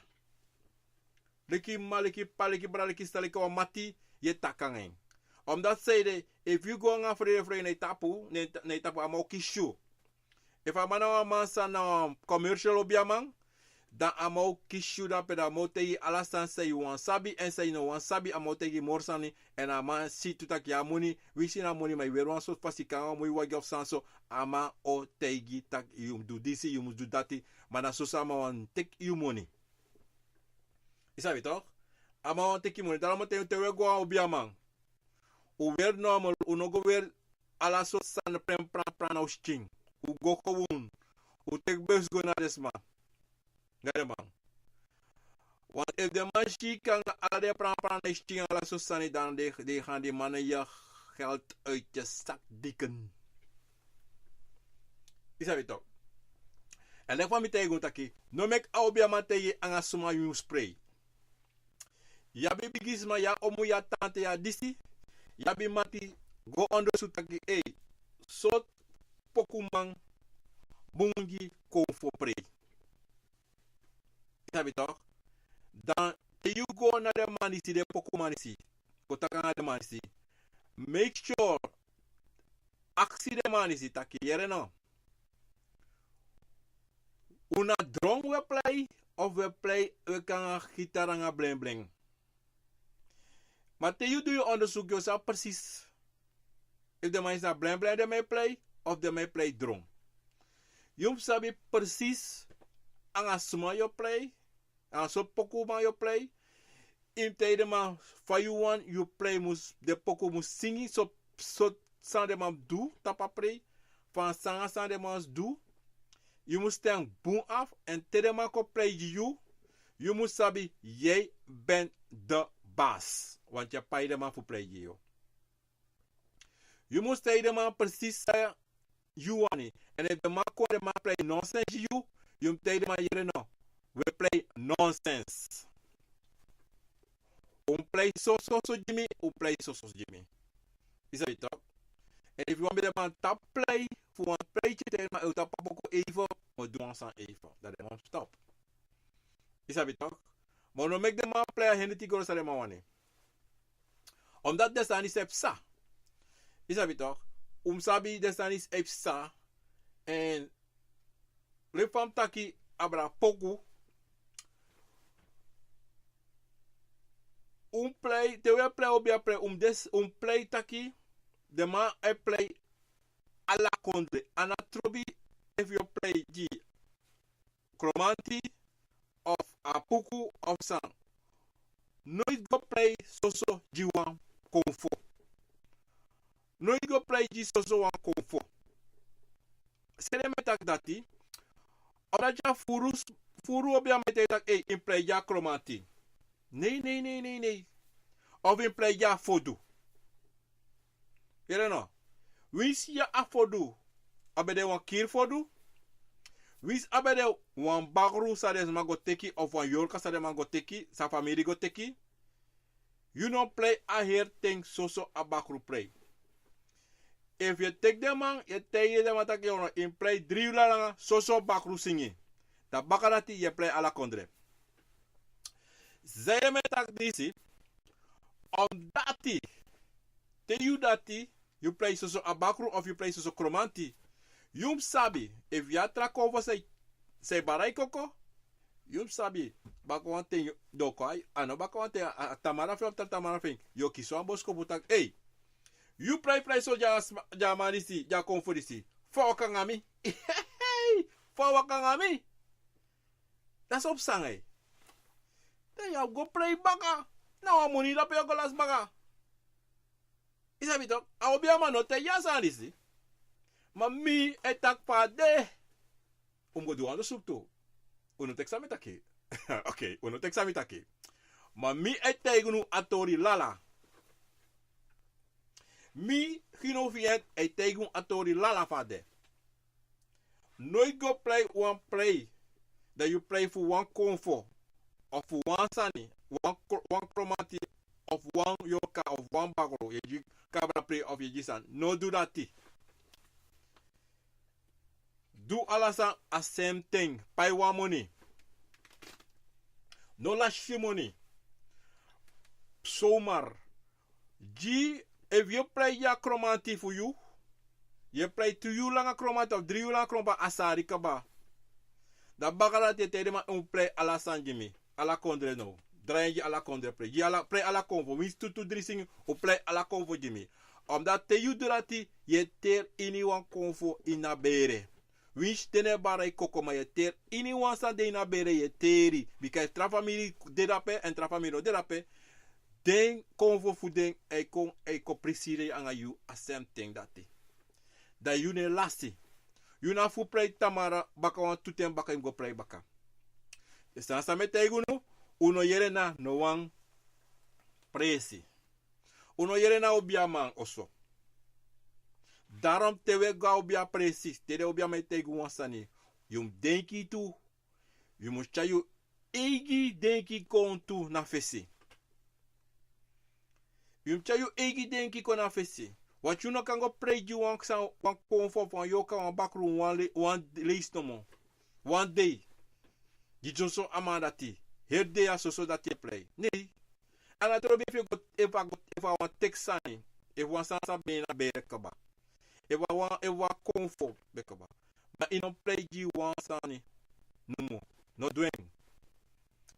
Leki mama, leki p'pa, leki brada, leki sisa, leki wan mati, yu e taki nanga en. Omdati sanede, efu yu go nanga fredefrede na yu tapu, na yu ta-, na yu tapu, a man o kisi yu. Efu a man na wan man san na wan commercial obiaman, dan a man o kisi yu dape, dan a man o taigi yu ala sani san yu wani sabi, èn san yu no wani sabi, a man o taigi yu moro sani, èn a man si tu taki yu abi moni, winsi yu no abi moni, ma yu weri wan sortu fasi, kon nanga moi wagi of sani so, a man o taigi taki yu mus du disi, yu mus du dati, ma na soso a man wani teki yu moni. Yu sabi toch? A man wani teki yu moni, daarom te, te wi e go nanga obiaman, un weri normal, un no go weri ala sortu sani pren pran pran na un skin. Un go gewoon. Un teki besi go na den sma. Nanga den man. Want efu den man si yu kon nanga ala den pran pran na yu skin, ala sortu sani, dan den, den gaan den man na yu geld uit je zak dikken. Yu sabi toch? Èn leki fa mi taigi un taki, no meki a obiaman taigi yu nanga suma yu mus prei. Yu abi bigisma, yu abi omu, yu abi tante, yu abi disi, yu abi mati, go ondersuku taki, ei, sortu pokuman bun gi konfo prei. Yu sabi toch? Dan te yu go na den man disi, den pokuman disi, go taki nanga den man disi. Make sure, aksi den man disi taki, yere no, un na dron un e prei, of un e prei, un e kon nanga gitari nanga blenblen? Ma te yu du yu ondersuku, yu o sabi precies efu den man disi na blenblen den man e prei, of den man e prei dron. Yu mus sabi precies anga suma yu o prei, anga sortu pokuman yu o prei. Yu mus taigi den man fa yu wani yu prei mus, den poku mus singi, so, so san den man mus du tapu a prei, fa san anga san den man mus du. Yu mus ten bun afu, èn te den man kon prei gi yu, yu mus sabi, yu ben de basi, want yu e pai den man fu prei gi yu. Yu mus taigi den man presisi san yu wani. Èn efu den man kon, den man prei nonsens gi yu, yu mus taigi den man: Yere no, wi e prei nonsens. Un prei soso gi mi, un prei soso gi mi. Yu sabi tok. Èn efu yu wani meki den man stop prei, fu wan prei, yu taigi den man: Ei, un stop a poku even, un o du wan sani even. Dan den man stop. Yu sabi tok. Ma un no meki den man prei a heri dati go san den man wani. Omdat den sani disi e psa. Yu sabi tok. Un mus sabi den sani disi e psa. Èn leki fa mi taki abra poku. Un prei, te wi e prei, obiaman prei, un mus de, un mus prei taki den man e prei ala kondre. A no trobi efu yu o prei gi Kromanti of Apuku of san. Noiti go prei soso gi wan konfo. Noiti go prei gi soso wan konfo. San ede mi e taki dati? Omdat a furu, furu obiaman e taki: Ei, yu mus prei gi a Kromanti. Nei, nei, nei, nei, nei. Of yu mus prei gi a Fodu. Yere no? Winsi a Fodu, a ben de wan kiri Fodu. Winsi a ben de wan bakru san den sma go teki, of wan yorka san den man go teki, san famiri go teki. Yu no prei a heri ten soso a bakru prei. Efu yu e teki den man, yu e taigi den man taki: Yu no, yu mus prei dri yuru langa soso bakru singi. Dan baka dati yu e prei ala kondre. San ede mi e taki disi? Omdat te yu du dati, yu prei soso Abakru of yu prei soso Kromanti, yu mus sabi, efu yu a tra konfo san e, san e bari koko, yu mus sabi, baka wan ten yu o kon, a no baka wan ten, a, a tamara fu en, a tamara fu en, yu o kisi wan boskopu taki: Ei, yu prei prei soso gi a sma, gi a man disi, gi a konfo disi. Fa a waka anga mi? Fa a waka anga mi? Dati so psa anga yu. Dan yu o go prei baka. Na wan moni dape yu o go lasi baka. Yu sabi tok, a obiaman no taigi yu a sani disi. Ma mi e taki fa a de. Un mus go du wan ondersuku tu. Un no teki san mi taki. Oké, un no teki san mi taki. Ma mi e taigi unu a tori lala. Mi, Gino Fiyet, e taigi unu a tori lala fa a de. Noiti go prei wan prei, dan yu prei fu wan konfo, of fu wan sani, wan kro-, wan Kromanti, of wan yorka, of wan bakru, yu e gi kabra prei, of yu e gi sani. No du dati. Du ala sani a same ten, pai wan moni. No lasi moni. Zomaar. Gi, efu yu e prei gi a Kromanti fu yu, yu e prei tu yuru langa Kromanti of dri yuru langa Kromanti, a sari kaba. Dan baka dati yu e taigi den man: Un prei ala sani gi mi, ala kondre now. Drai en gi ala kondre prei. Gi ala, prei ala konfo. Winsi tu, tu, dri singi, un prei ala konfo gi mi. Omdat te yu du dati, yu e teri iniwan konfo ini a bere. Winsi den no e bari koko, ma yu e teri iniwan san de ini a bere, yu e teri. Bika efu tra famiri de dape, èn tra famiri no de dape, den konfo fu den e kon, e kon prisiri anga yu a same ten dati. Dan yu no e lasi. Yu na fu prei tamara, baka wan tu ten baka yu mus go prei baka. Dati na san mi e taigi unu, un no yere na no wan presi. Un no yere na obiaman oso. Daarom te wi e go a obia presi, te den obiaman e taigi wan sani, yu mus denki tu, yu mus tyari yu eigi denki kon tu na fesi. Yu mus tyari yu eigi denki kon na fesi. Want yu no kan go prei gi wan san, wan konfo, wan yorka, wan bakru, wan le-, wan leisi nomo. Wan dei. Gi soso a man dati. Heri dei a soso dati e prei. Nei. A no trobi efu a go, efu a go, efu a wani teki sani. Efu wan sani sa ben ini a bere kaba. Efu a wan, efu a konfo ben kaba. Ma yu no prei gi wan sani nomo. No du en.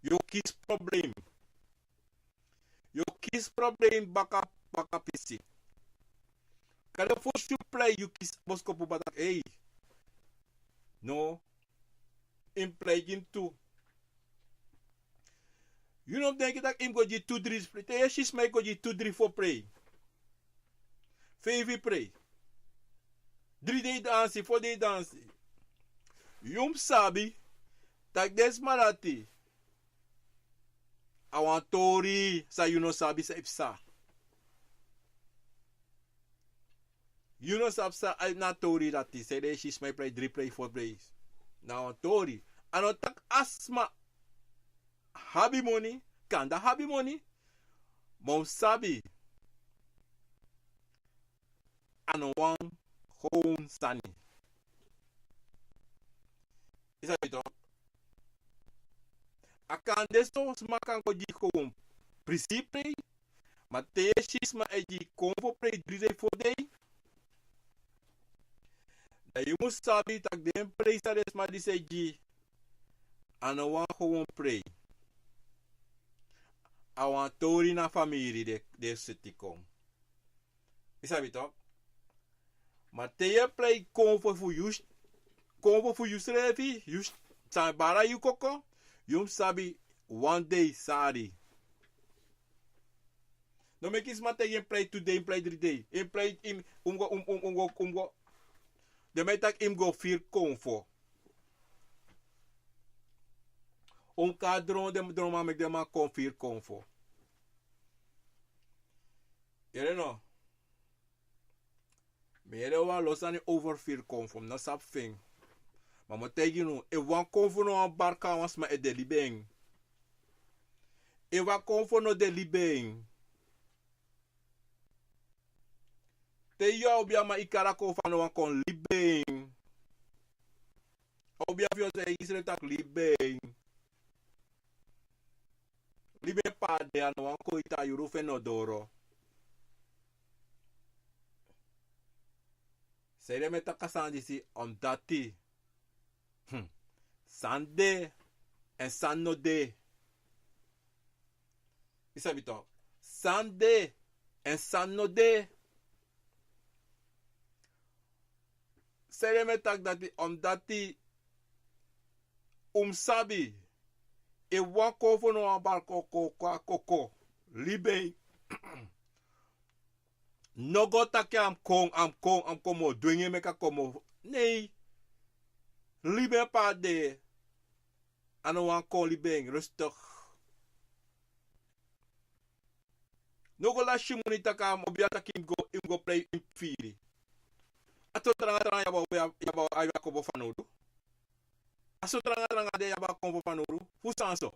Yu o kisi problem. Yu o kisi problem baka, baka pisi. Kande fosi yu prei, yu kisi boskopu baka taki: Ei. No. yu mus prei gi mi tu. Yu no mus denki tak' yu mus go gi tu dri, te yu e si sma e go gi tu dri fo prei, feifi prei, dri dei dansi, fo dei dansi. Yu mus sabi tak' den sma dati a wan tori san yu no sabi san e psa. Yu no sabi san a ini a tori dati, san yu e si sma e prei dri prei fo prei. Na wan tori. A no tak' a sma abi moni, kanda abi moni, ma un sabi a no wan kon sani. Yu sabi tok? A kan de so sma kan go gi kon prisi prei, ma te yu e si sma e gi kon fo prei dri dei fo dei, dan yu mus sabi tak' den prei san den sma disi e gi a no wan kon prei. A wan tori na famiri den, den seti kon. Yu sabi tok? Ma te yu e prei kon fo fu yu, kon fo fu yu srefi, yu san e bari yu koko, yu mus sabi wan dei sari. No meki sma taigi yu mus prei tu dei, mus prei dri dei, mus prei, mus, un mus go, un, un, un go, un mus go. Den man e taki yu mus go firi kon fo. Un mus kon dron, den dron man meki den man kon firi kon fo. Yere no? Mi yere wan lo sani over firi kon fo, mi no sabi fu en. Ma mi o taigi unu, efu wan kon fo no wani barka a wan sma, e de libi en. Efu wan kon fo no de libi en. Te yu a obiaman, yu kari a kon fo, a no wani kon, libi en. A obiaman fu yu, taigi yusrefi tak' libi en. Libi en pe a de, a no wani kon, yu tan yuru fu en no doro. San ede mi e taki a sani disi, omdati, hmm, san de èn san no de. Yu sabi tok? San de èn san no de. San ede mi e taki dati, omdati un mus sabi, efu wan kon fo no wani barka a koko, libi en. No go taki a mus kon, a mus kon, a mus kon, mi o dwengi en meki a kon, mi o, nei. Libi en pe a de. A no wani kon, libi en, rustig. No go lasi yu moni taki a mus obiaman taki yu mus go, yu mus go prei, yu mus firi. A so tranga tranga yu abi, yu abi, yu abi a kon fo fanowdu. A so tranga tranga de yu abi a kon fo fanowdu. Fu san so?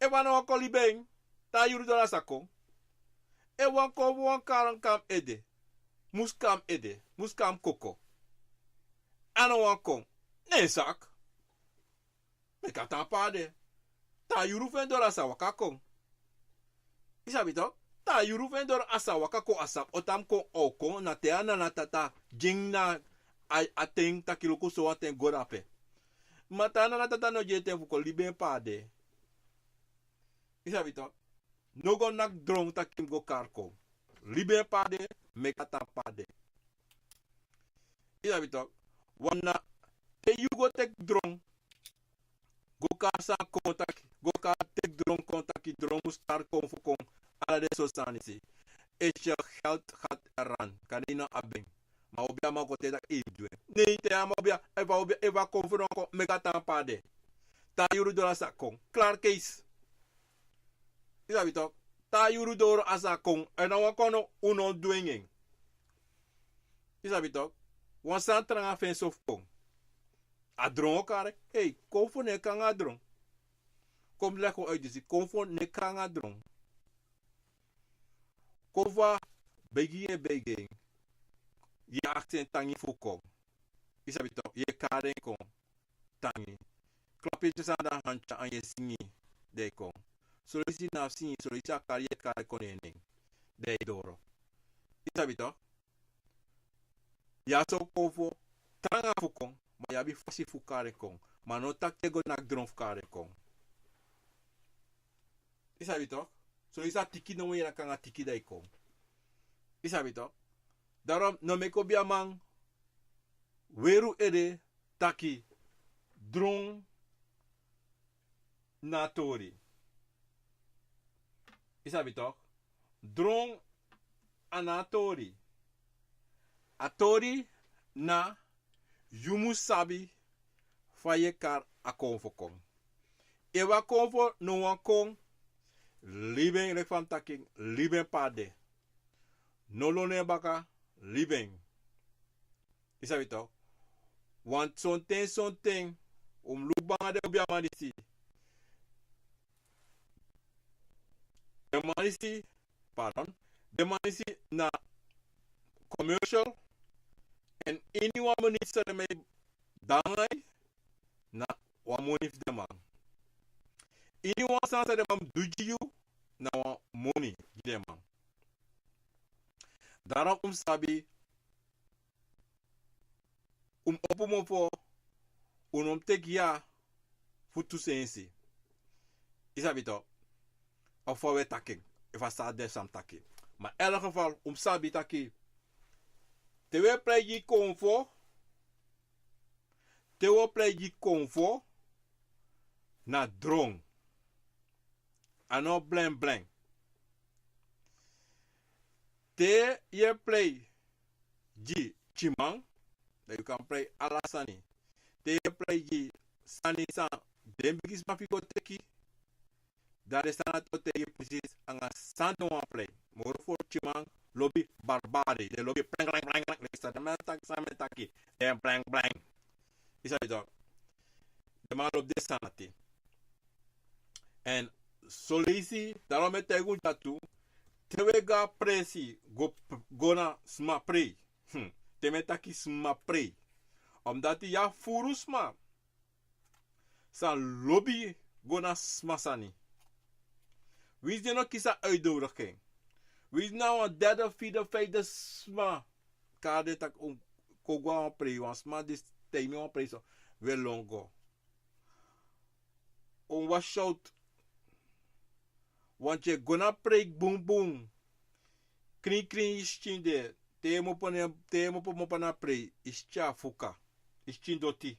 Efu a no wani kon, libi en. Te a yuru doro a sa kon. Efu wan kon fu wan karan kon a mi ede, mus kon a mi ede, mus kon a mi koko, a no wani kon, na en saki. Meki a tan pe a de. Te a yuru fu en doro a sa waka kon. Yu sabi tok? Te a yuru fu en doro a sa waka kon, a sabi o tan mus kon, a o kon, na te a nana tata gi en na a, a ten taki luku, sowan ten go dape. Ma te a nana tata no gi en ten fu kon, libi en pe a de. Yu sabi tok? No go naki dron taki yu mus go kari kon. Libi en pe a de, meki a tan pe a de. Yu sabi tok? Wan na te yu go teki dron, go kari san kon taki, go kari, teki dron kon taki dron mus kari kon fo kon, ala den sortu sani disi. Ete yu geld gaat eraan, kande yu no abi en. Ma obiaman kon te taki yu mus du en. Nei, te a man obia, efu a obia, efu a kon fo no wani kon, meki a tan pe a de. Te a yuru doro a sa kon. Klaar keis. Yu sabi tok? Te a yuru doro a sa kon. A no wani kon no, un no o dwengi en. Yu sabi tok? Wan sani tranga fu en so fu kon. A dron o kari. Hei, kon fo no e kon nanga dron. Kon mi legi un uit disi, kon fo no e kon nanga dron. Kon fo a begi yu e begi en. Yu e aksi en tangi fu kon. Yu sabi tok? Yu e kari en kon. Tangi. Klapu yu tu sani na hanti, dan yu e singi, dan yu kon. Son leisi na singi, son leisi a kari yu e kari kon na en nen, dan yu e doro. Yu sabi tok? Yu abi son kon fo tranga fu kon, ma yu abi fasi fu kari en kon. Ma no taki yu e go naki dron fu kari en kon. Yu sabi tok? Son leisi a tiki, no wan yere nanga tiki dan yu kon. Yu sabi tok? Daarom no meki obiaman weri un ede taki dron na a tori. Yu sabi tok? Dron a na a tori. A tori na yu mus sabi fa yu e kari a konfo kon. Efu a konfo no wani kon, libi en leki fa mi taki en, libi en pe a de. No lon en baka, libi en. Yu sabi tok? Want sonten sonten un mus luku bun nanga den obiaman disi. Den man disi, pardon, den man disi na commercial, èn iniwan moni san den man e du nanga en na wan moni fu den man. Iniwan sani san den man mus du gi yu na wan moni gi den man. Daarom un mus sabi, un mus opo mofo, un no mus teki ya fu tu sensi. Yu sabi tok? Of fa un e taki en, efu a sa de san mi taki. Ma in elk geval, un mus sabi taki, te un e prei gi konfo, te un o prei gi konfo, na dron. A no blengblen. Te yu e prei gi tyiman, dan yu kan prei ala sani. Te yu e prei gi sani san den bigisma fu yu go teki, dan den sani dati o taigi yu presis anga san den wani prei. Moro fu tyiman lobi barbari, den lobi pleng, pleng, pleng, pleng, leki san den man e taki, san mi e taki, den pleng, pleng. Yu sabi tok? Den man lobi den sani dati. Èn soleisi, daarom mi e taigi un dati tu, te un e go a presi, go, go na sma prei. Hmm. Te mi e taki sma prei, omdati yu abi furu sma san lobi go na sma sani. Winsi den no kisi a uitnodiging. Winsi na wan derde, vierde, vijfde sma kari den taki un kon go na wan prei, wan sma disi taigi mi wan prei so, un e lon go. Un wasi out. Want yu e go na prei bunbun. Krinkrin yu skin de. Te yu e mopo, te yu e mopo, mopo na prei, yu skin e fuka. Yu skin doti.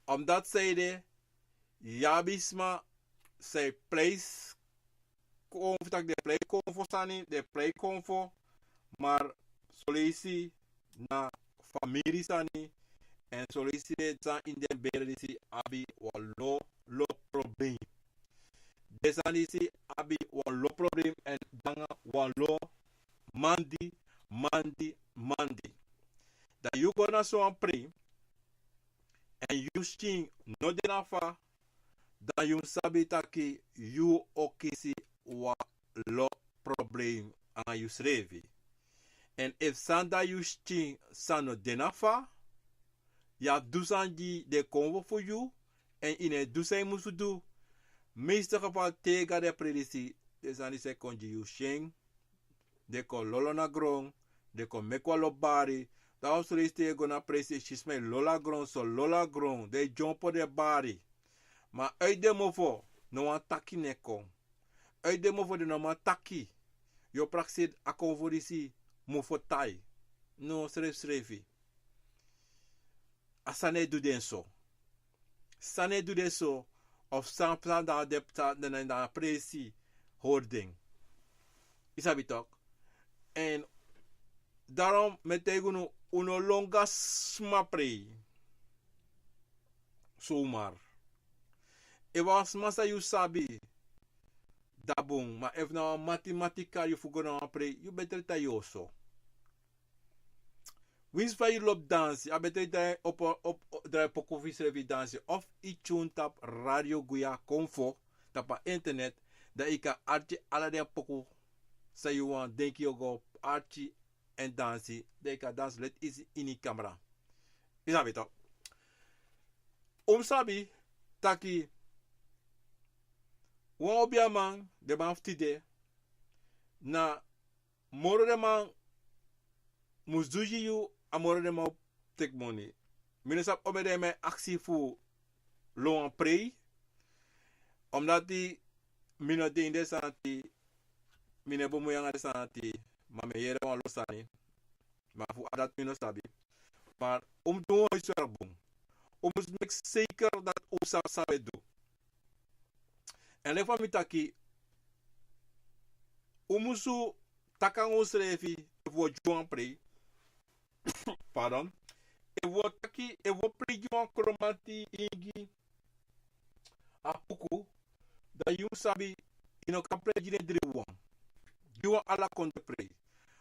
Omdati san ede, yu abi sma san e prei s-, konfo, taki den prei konfo sani, den prei konfo, ma soleisi na famiri sani, èn soleisi den san ini den bere disi abi wan lo, lo problem. Den sani disi abi wan lo problem èn nanga wan lo mandi, mandi, mandi. Dan yu go na so wan prei, èn yu skin no de na fa, dan yu mus sabi taki yu o kisi wan lo problem anga yusrefi. Èn efu san dati yu skin san no de na fa, yu abi du san gi den konfo fu yu, èn yu no e du san yu musu du. Meeste geval te yu go na den prei disi, den sani disi e kon gi yu syen. Den kon lolo na gron, den kon meki wan lo bari. Dan wan soleisi te yu e go na presi, yu si sma e lolo na gron, so lolo na gron, den e dyompo, den e bari. Ma uit den mofo no wan taki no e kon. Uit den mofo den no man taki. Yu o prakseri a konfo disi mofo tai. No, srefsrefi. A sani e du den so. Sani e du den so, of san, san dan den, san dan na den presi hori den. Yu sabi tok? Èn daarom mi e taigi unu, un no lon go na sma prei somar. Efu a wan sma san yu sabi, dan bun, ma efu na wan mati mati kari yu fu go na wan prei, yu betre tan yu oso. Winsi fa yu lobi dansi, a betre yu drai opo, op, op, drai poku fu yusrefi dansi. Of yu tyun tapu Radio Guya Konfo, tapu a internet, dan yu kan arki ala den poku san yu wani, denki yu o go arki èn dansi, dan yu kan dansi leti isi ini kamera. Yu sabi tok? Un mus sabi taki wan obiaman, den man fu tide, na moro den man mus du gi yu, a moro den man o teki moni. Mi no sabi omeni den man e aksi fu lon wan prei. Omdati mi no de ini den sani dati, mi no e bemui anga den sani dati, ma mi e yere wan lo sani. Ma fu a dati mi no sabi. Ma un mus du un huiswerk bun. Un mus meki seker dati un sabi san un e du. Èn leki fa mi taki, un musu taki nanga unsrefi efu un o gi wan prei. Pardon. Efu un o taki, efu un o prei gi wan kromati ingi a puku, dan yu sabi, yu no kan prei gi den dri wan. Gi wan ala kon de prei.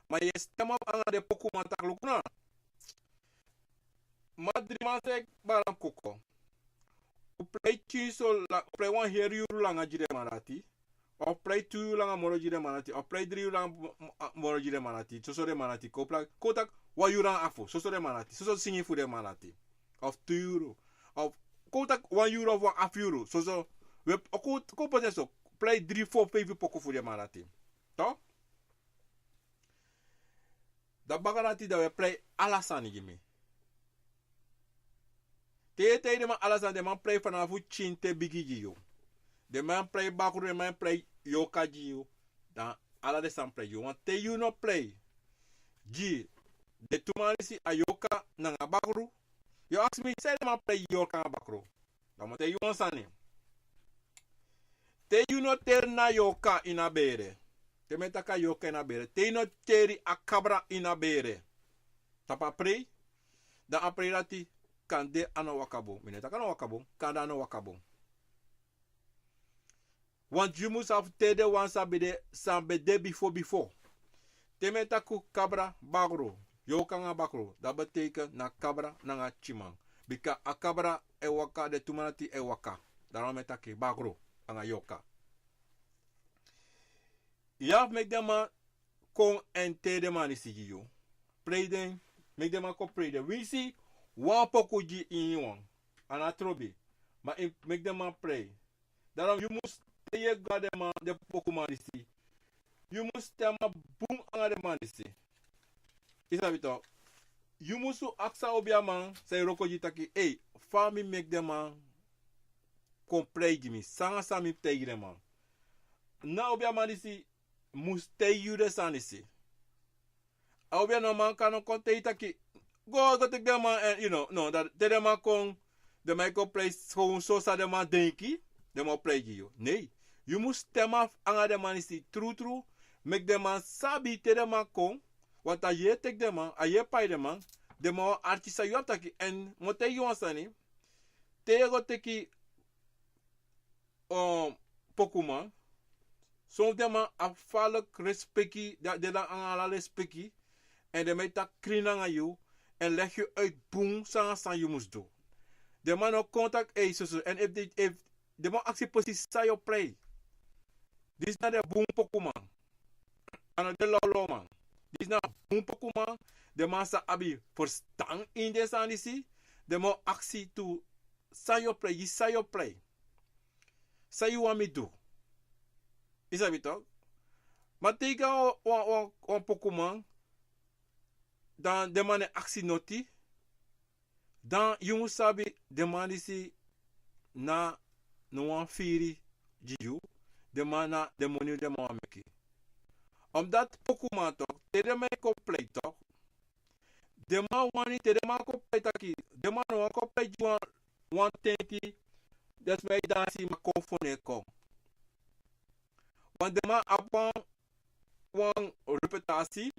Ma yu e stem afu anga den pokuman taki luku na. Ma dri man sa e baran kuku. Un prei tin so la, un prei wan heri yuru langa gi den man dati. Of prei tu yuru langa moro gi den man dati. Of prei dri yuru langa mo-, mo-, moro gi den man dati. Soso den man dati. Kon prei, kon taki wan yuru langa afu. Soso den man dati. Soso singi fu den man dati. Of tu yuru. Of kon taki wan yuru of wan afu yuru. Soso. We, kon, kon poti en so. Prei dri, fo, feifi poku fu den man dati. Toch? Dan baka dati dan un e prei ala sani gi mi. Te yu e taigi den man ala sani, den man prei fanafu tin te bigi gi yu. Den man prei bakru, den man prei yorka gi yu. Dan ala den sani prei gi yu. Want te yu no prei gi den tu man disi, a yorka nanga bakru, yu o aksi mi san den man prei yorka nanga bakru. Dan mi o taigi yu wan sani. Te yu no teri a yorka ini a bere. Te mi e taki a yorka ini a bere. Te yu no teri a kabra ini a bere. Tapu a prei. Dan a prei dati kande a no waka bun. Mi no e taki a no waka bun. Kande a no waka bun. Want yu mus abi teri den wan san ben de, san ben de bifo bifo. Te mi e taki kabra bakru, yorka nanga bakru, dati betekent na kabra nanga tyiman. Bika a kabra e waka, den tu man dati e waka. Daarom mi e taki bakru anga yorka. Yu abi meki den man kon èn teri den man disi gi yu. Prei den, meki den man kon prei den. Winsi wan poku gi yu wan. A no trobi. Ma yu meki den man prei. Daarom yu mus, te yu e go na den man, den pokuman disi, yu mus stem bun anga den man disi. Yu sabi toch. Yu musu aksi a obiaman san e wroko gi yu taki, ei, fa mi meki den man kon prei gi mi, san san mi taigi den man. Na a obiaman disi mus taigi yu den sani disi. A obiaman no man kan no kon taigi taki, go, go teki den man, èn, you know, no, dati te den man kon, den man e kon prei so, so san den man denki den man o prei gi yu. Nei, yu mus stem afu anga den man disi trutru, meki den man sabi te den man kon, want a yu e teki den man, a yu e pai den man, den man o arki san yu abi taki. Èn mi o taigi yu wan sani, te yu e go teki um, pokuman, son fu den man abi falek respeki, den, den de anga ala respeki, èn den man e taki krin nanga yu, èn legi yu uit bun san san yu mus du. Den man no kon taki, ei, soso, èn efu den, efu den man aksi presis san yu o prei. Disi na den bun pokuman. A no den lawlaw man. Disi na bun pokuman, den man sa abi ferstan ini den sani disi, den man o aksi tu san yu o prei, san yu o prei. San yu wani mi du? Yu sabi toch. Ma te yu go na wan, wan, wan pokuman, dan den man no e aksi noti, dan yu mus sabi den man disi na no wan firi gi yu, den man na den moni den man wani meki. Omdat pokuman toch, te den man e kon prei toch, den man wani, te den man kon prei taki, den man no wani kon prei gi wan, wan tenti, den sma e dansi, ma kon fu no e kon. Want den man abi wan, wan reputatie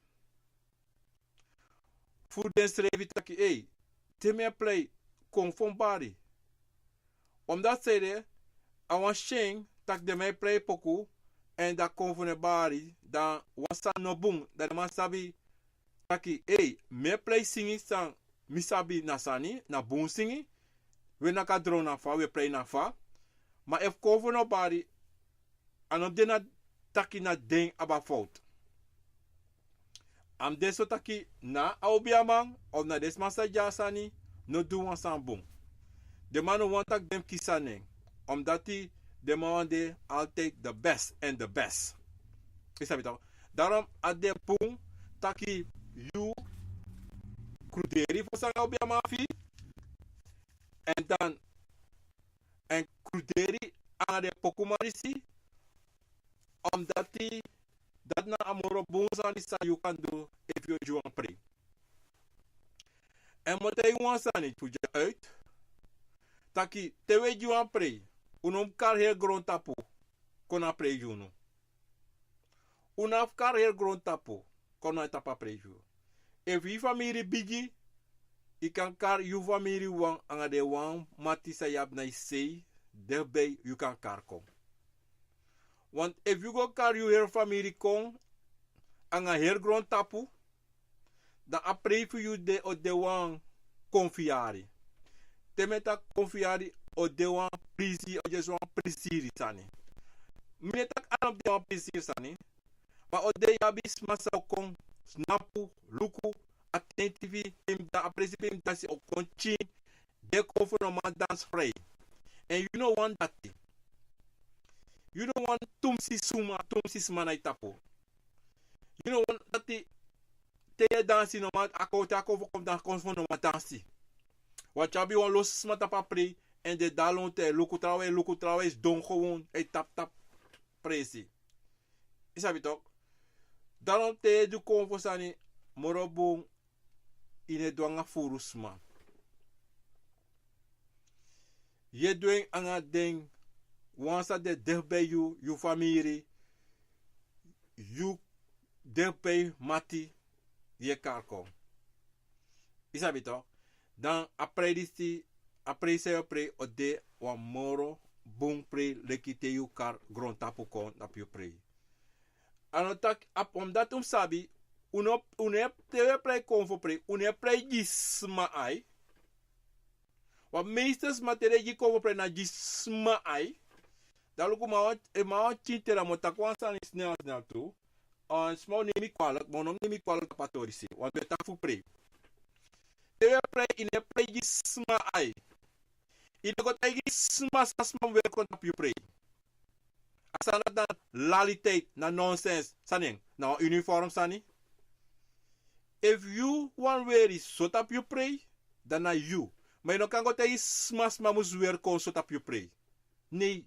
fu densrefi taki, ei, te mi e prei, kon fu mi bari. Omdat sanede, a wan syen taki den man e prei poku, èn dan kon fu no e bari, dan wan sani no bun, dan den man sabi taki, ei, mi e prei singi san mi sabi na sani, na bun singi, we naki a dron na fa, we prei na fa. Ma efu kon fu no bari, a no de na taki na den abi a fout. A mus de so taki na a obiaman, of na den sma san e gi a sani, no du wan sani bun. Den man no wani taki den mus kisi a nen. Omdat den man wani de altijd the best and the best. Yu sabi toch. Daarom a de bun taki yu kruderi fu san a obiaman fu yu. Èn dan, èn kruderi anga den pokuman disi. Omdat dati na a moro bun sani san yu kan du efu yu o gi wan prei. Èn mi o taigi yu wan sani fu dya uit. taki te un e gi wan prei, un no mus kari heri grontapu kon na a prei gi unu. Un no abi fu kari heri grontapu kon na tapu a prei gi unu. Efu yu famiri bigi, yu kan kari yu famiri wan anga den wan mati san yu abi na yu sei, dichtbij yu kan kari kon. Want efu yu go kari yu heri famiri kon anga heri grontapu, dan a prei fu yu de o de wan konfiyari. Te mi e taki konfiyari, o de wan prisi, o de wan prisiri sani. Mi e taki a no de wan prisiri sani. Ma o de yu abi sma san o kon, snapu, luku, a ten tifi, pe mi dansi, a presi pe mi dansi o kon tyin, den kon fu no man dansi frei. Èn yu no wani dati. Yu no wani tumsi suma, tumsi sma na yu tapu. Yu no wani dati, te yu e dansi no man, a kon, te a kon fu kon dan kon fu no man dansi. Wan tyabi wan losi sma tapu a prei, èn den dalon te luku trawan, luku trawan, e sidon gewoon, e tapu tapu presi. Yu sabi tok. Dalon te yu e du kon fu sani, moro bun, yu no e du anga furu sma. Yu e du en anga den wan san de dichtbij yu, yu famiri, yu dichtbij mati, yu e kari kon. Yu sabi tok. Dan a prei disi, a prei san yu o prei o de wan moro bun prei leki te yu kari grontapu kon tapu yu prei. A no taki, a, omdati un sabi, un no, un no e, te yu e prei kon fu prei, un no e prei gi sma ai. Wan meeste sma te den e gi kon fu prei na gi sma ai. Dan luku man, e man wan tyin te dan mi o taki wan sani snel snel tu. Wan sma o nemi kwalik, ma un no mus nemi kwalik tapu a tori se. Want wi e taki fu prei. Te yu e prei, yu no e prei gi sma ai. Yu no go taigi sma san sma mus weri kon tapu yu prei. A sani dati na laliteit, na nonsens. San na en, na wan uniform sani. Efu yu wani weri so tapu yu prei, dan na yu. Ma yu no kan go taigi sma sma mus weri kon so tapu yu prei. Nee,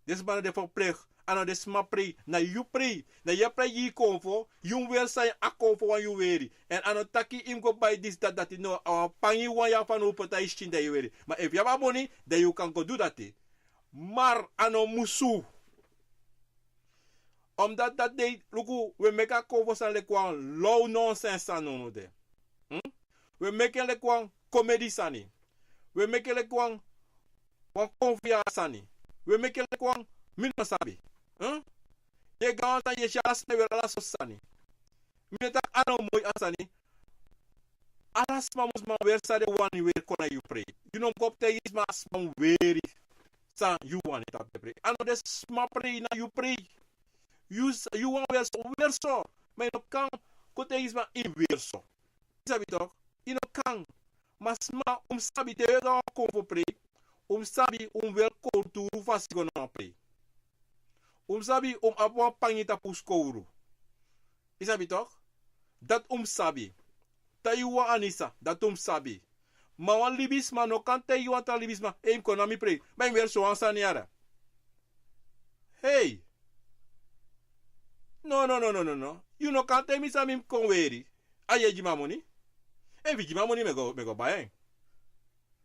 den sma no de verplicht. A no den sma prei, na yu prei. Na yu e prei gi yu konfo, yu mus weri san a konfo wani yu weri. Èn a no taki yu mus go bai disi dati dati, no, a wan pangi wan ya fanowdu poti na yu skin dan yu weri. Ma efu yu abi a moni, dan yu kan go du dati. Ma a no musu. Omdati dati dei, luku, wi e meki a konfo sani leki wan low nonsens sani nownow de. Hmm? Wi e meki en leki wan komedi sani. Wi e meki en leki wan, wan konfo ya sani. Wi e meki en leki wan, mi no sabi. Hmm? Yu e gaanwan sani, yu e si ala sma e weri ala sortu sani. Mi no taki a no moi a sani. Ala sma mus man weri san den wani weri kon na yu prei. Yu no mus kon taigi sma sma mus weri san yu wani tapu den prei. A no den sma prei, na yu prei. Yu s-, yu wani weri so, weri so. Ma yu no kan kon taigi sma yu mus weri so. Yu sabi tok, yu no kan. Ma sma, un mus sabi te yu e go a wan konfo prei, un mus sabi un mus weri kowturu fasi go na wan prei. Un mus sabi un mus abi wan pangi tapu un skowru. Yu sabi tok? Dati un mus sabi. Te yu wan anisa, dati un mus sabi. Ma wan libisma no kan taigi wan tra libisma, ei, mi kon na mi prei, ma yu mus weri so wan sani ya. Hei! No, no, no, no, no, no. Yu no kan taigi mi san mi mus kon weri. A yu e gi mi a moni? Efu yu gi mi a moni, mi e go, mi e go bai en.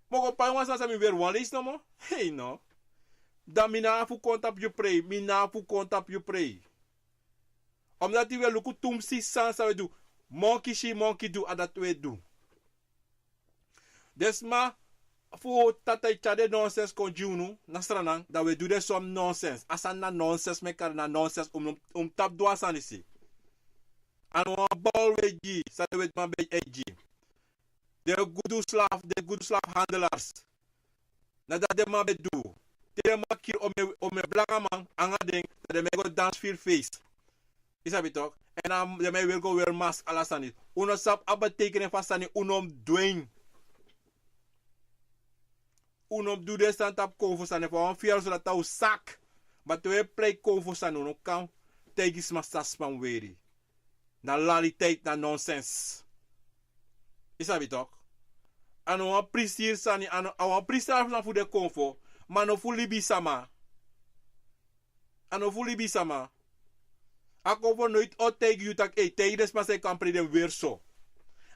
Mi o go pai wan sani san mi weri wan leisi nomo? Hei, no. Dan mi no abi fu kon tapu yu prei, mi no abi fu kon tapu yu prei. Omdati wi e luku tumsi sani san wi e du. Monki si, monki du, a dati wi e du. Den sma fu tata e tyari den nonsens kon gi unu na Sranan, dan wi e du den son nonsens. A sani na nonsens, mi e kari na nonsens, un mus, un mus tapu du a sani disi. A no wan bal wi e gi, san den wetiman ben e gi. Den gudu slaaf, den gudu slaafhandelaars. Na dati den man ben du. Te den man kiri omen, omen blakaman anga den, dan den man e go dansi firi feisi. Yu sabi tok? Èn a, den man e weri go weri mask, ala sani. Un no sabi a betekenis fu a sani, un no mus du en. Un no mus du den sani tapu konfo sani, efu a wan fiyari so dati a un saki. Ma te wi e prei konfo sani, un no kan taigi sma san sma mus weri. Na laliteit, na nonsens. Yu sabi tok? A no wan prisiri sani, a no, a wan prisiri sani fu den konfo, ma a no fu libisama. A no fu libisama. A konfo noiti o taigi yu taki, ei, taigi den sma san yu kan prei den mus weri so.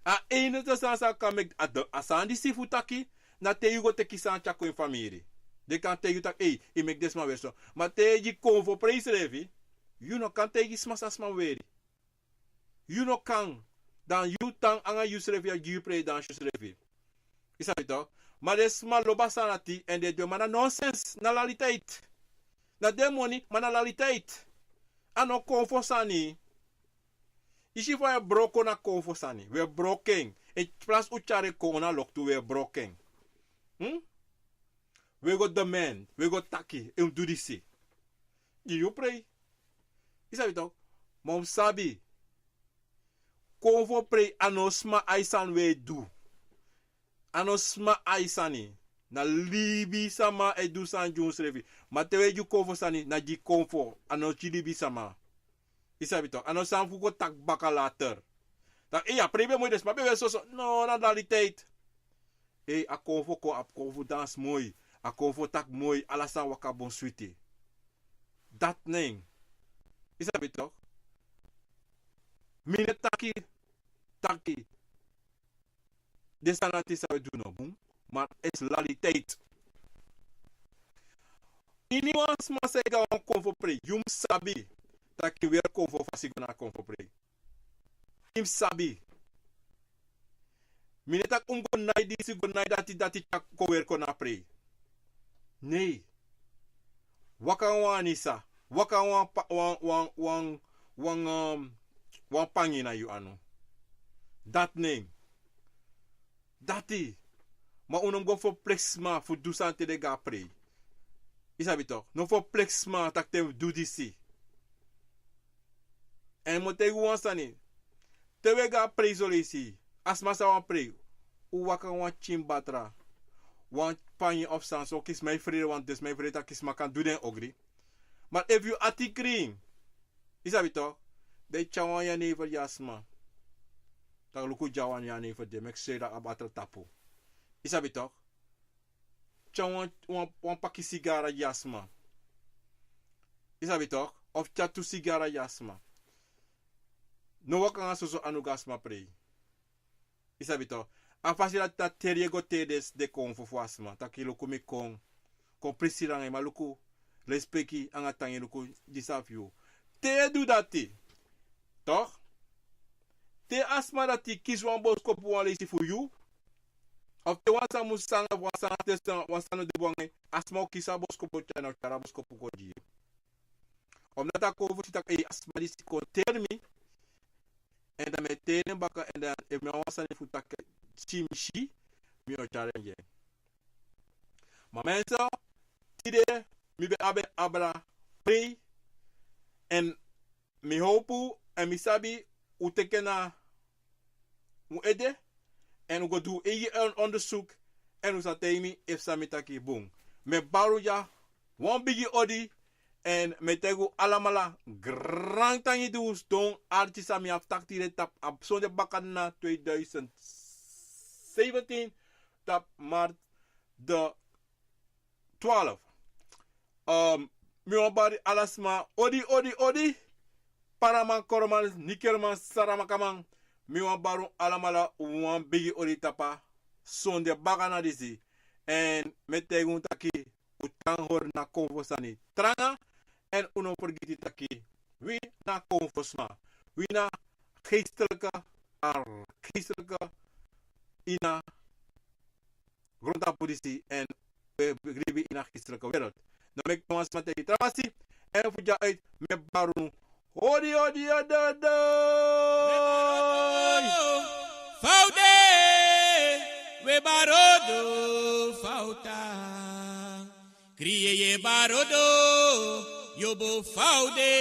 A enigste sani san kan meki a, a sani disi fu taki, na te yu go teki san tyari kon ini famiri. Den kan taigi yu taki, ei, yu meki den sma weri so. Ma te yu e gi konfo prei srefi, yu no kan taigi sma san sma weri. Yu no kan. Dan yu tan anga yusrefi, a gi yu prei dan yusrefi. Yu sabi tok? Ma den sma lobi a sani dati èn den e du en, ma na nonsens, na laliteit. Na den moni, ma na laliteit. A no konfo sani. Yu si fa wi e broko na konfo sani. Wi e broko en. In plaats un tyari en kon na loktu, wi e broko en. Hmm? Wi e go demand, wi e go taki, un mus du disi. Gi yu prei. Yu sabi tok? Ma un mus sabi. Konfo prei a no sma ai sani wi e du. A no sma ai sani. Na libisama e du sani gi unsrefi. Ma te wi e gi konfo sani, na gi konfo. A no gi libisama. Yu sabi tok? A no sani fu kon taki baka later. Taki, ei, a prei ben moi, den sma ben weri soso. No, na laliteit. Ei, a konfo kon, a konfo dansi moi. A konfo taki moi, ala sani waka bun switi. Dati na en. Yu sabi tok? Mi no e taki, taki den sani dati san wi e du no bun, ma a laliteit. Iniwan sma san e go na wan konfo prei, yu mus sabi taki weri konfo fasi go na konfo prei. Yu mus sabi. Mi no e taki un mus go nai disi, go nai dati, dati tyari kon weri kon na prei. Nei. Waka wan anisa. Waka wan pa-, wan, wan, wan, wan, um, wan pangi na yu anu. Dati na en. Dati. Ma un no mus go ferpliksi sma fu du sani te den go na prei. Yu sabi tok? No ferpliksi sma taki te mi du disi. Èn mi o taigi un wan sani. Te wi e go na prei son leisi, a sma sa wani prei, un waka wan pikin batra, wan pangi of san, so kisi mi e frede, want den sma e frede taki sma kan du den ogri. Ma efu yu ati krin, yu sabi tok, dan yu tyari wan jenever gi a sma. Taki luku, dya wan jenever de, meki seri a batra tapu. Yu sabi tok? Tyari wan, wan, wan paki sigara gi a sma. Yu sabi tok? Of tyari tu sigara gi a sma. No waka nanga soso anu go na sma prei. Yu sabi tok? A fasi dati, a teri yu e go teri den, den konfo fu a sma taki luku mi kon, kon prisi nanga yu, ma luku, lespeki anga tangi, luku disi a fu yu. Te yu e du dati, tok? Te a sma dati kisi wan boskopu wan leisi fu yu, of te wan sani mus sanga, wan sani, te san, wan sani no de bun nanga en, a sma o kisi a boskopu tyari, na o tyari a boskopu kon gi yu. Omdati a konfo si taki, ei, a sma disi kon teri mi, èn dan mi e teri en baka, èn dan efu mi abi wan sani fu taki, si mi si, mi o tyari en gi en. Ma mensen, tide mi ben abi abra prei, èn mi howpu, èn mi sabi un teki en na un ede, èn un go du un eigi on-, onderzoek, èn un sa taigi mi efu san mi taki bun. Mi e bari un dya wan bigi odi, èn mi e taigi un alamala grantangi di un sidon arki san mi abi fu taki tide tapu a sonde bakadina tweeduizend zeventien, tapu maart de twaalf. Um, mi wani bari ala sma odi, odi, odi. Paraman, koroman, nikerman, saramakaman. Mi wani bari un alamala wan bigi odi tapu a sonde bakadina disi. Èn mi e taigi un taki un tan hori na konfo sani tranga. Èn un no fergiti taki wi na konfo sma. Wi na geestelijke, ar-, geestelijke ini a grontapu disi, èn wi e libi ini a geestelijke wereld. No meki no wan sma taigi yu tra fasi, èn fu dya uit mi e bari unu. Odi, odi, odi, odi. Faude, we barodo, fauta. Kriye ye barodo, yobo faude.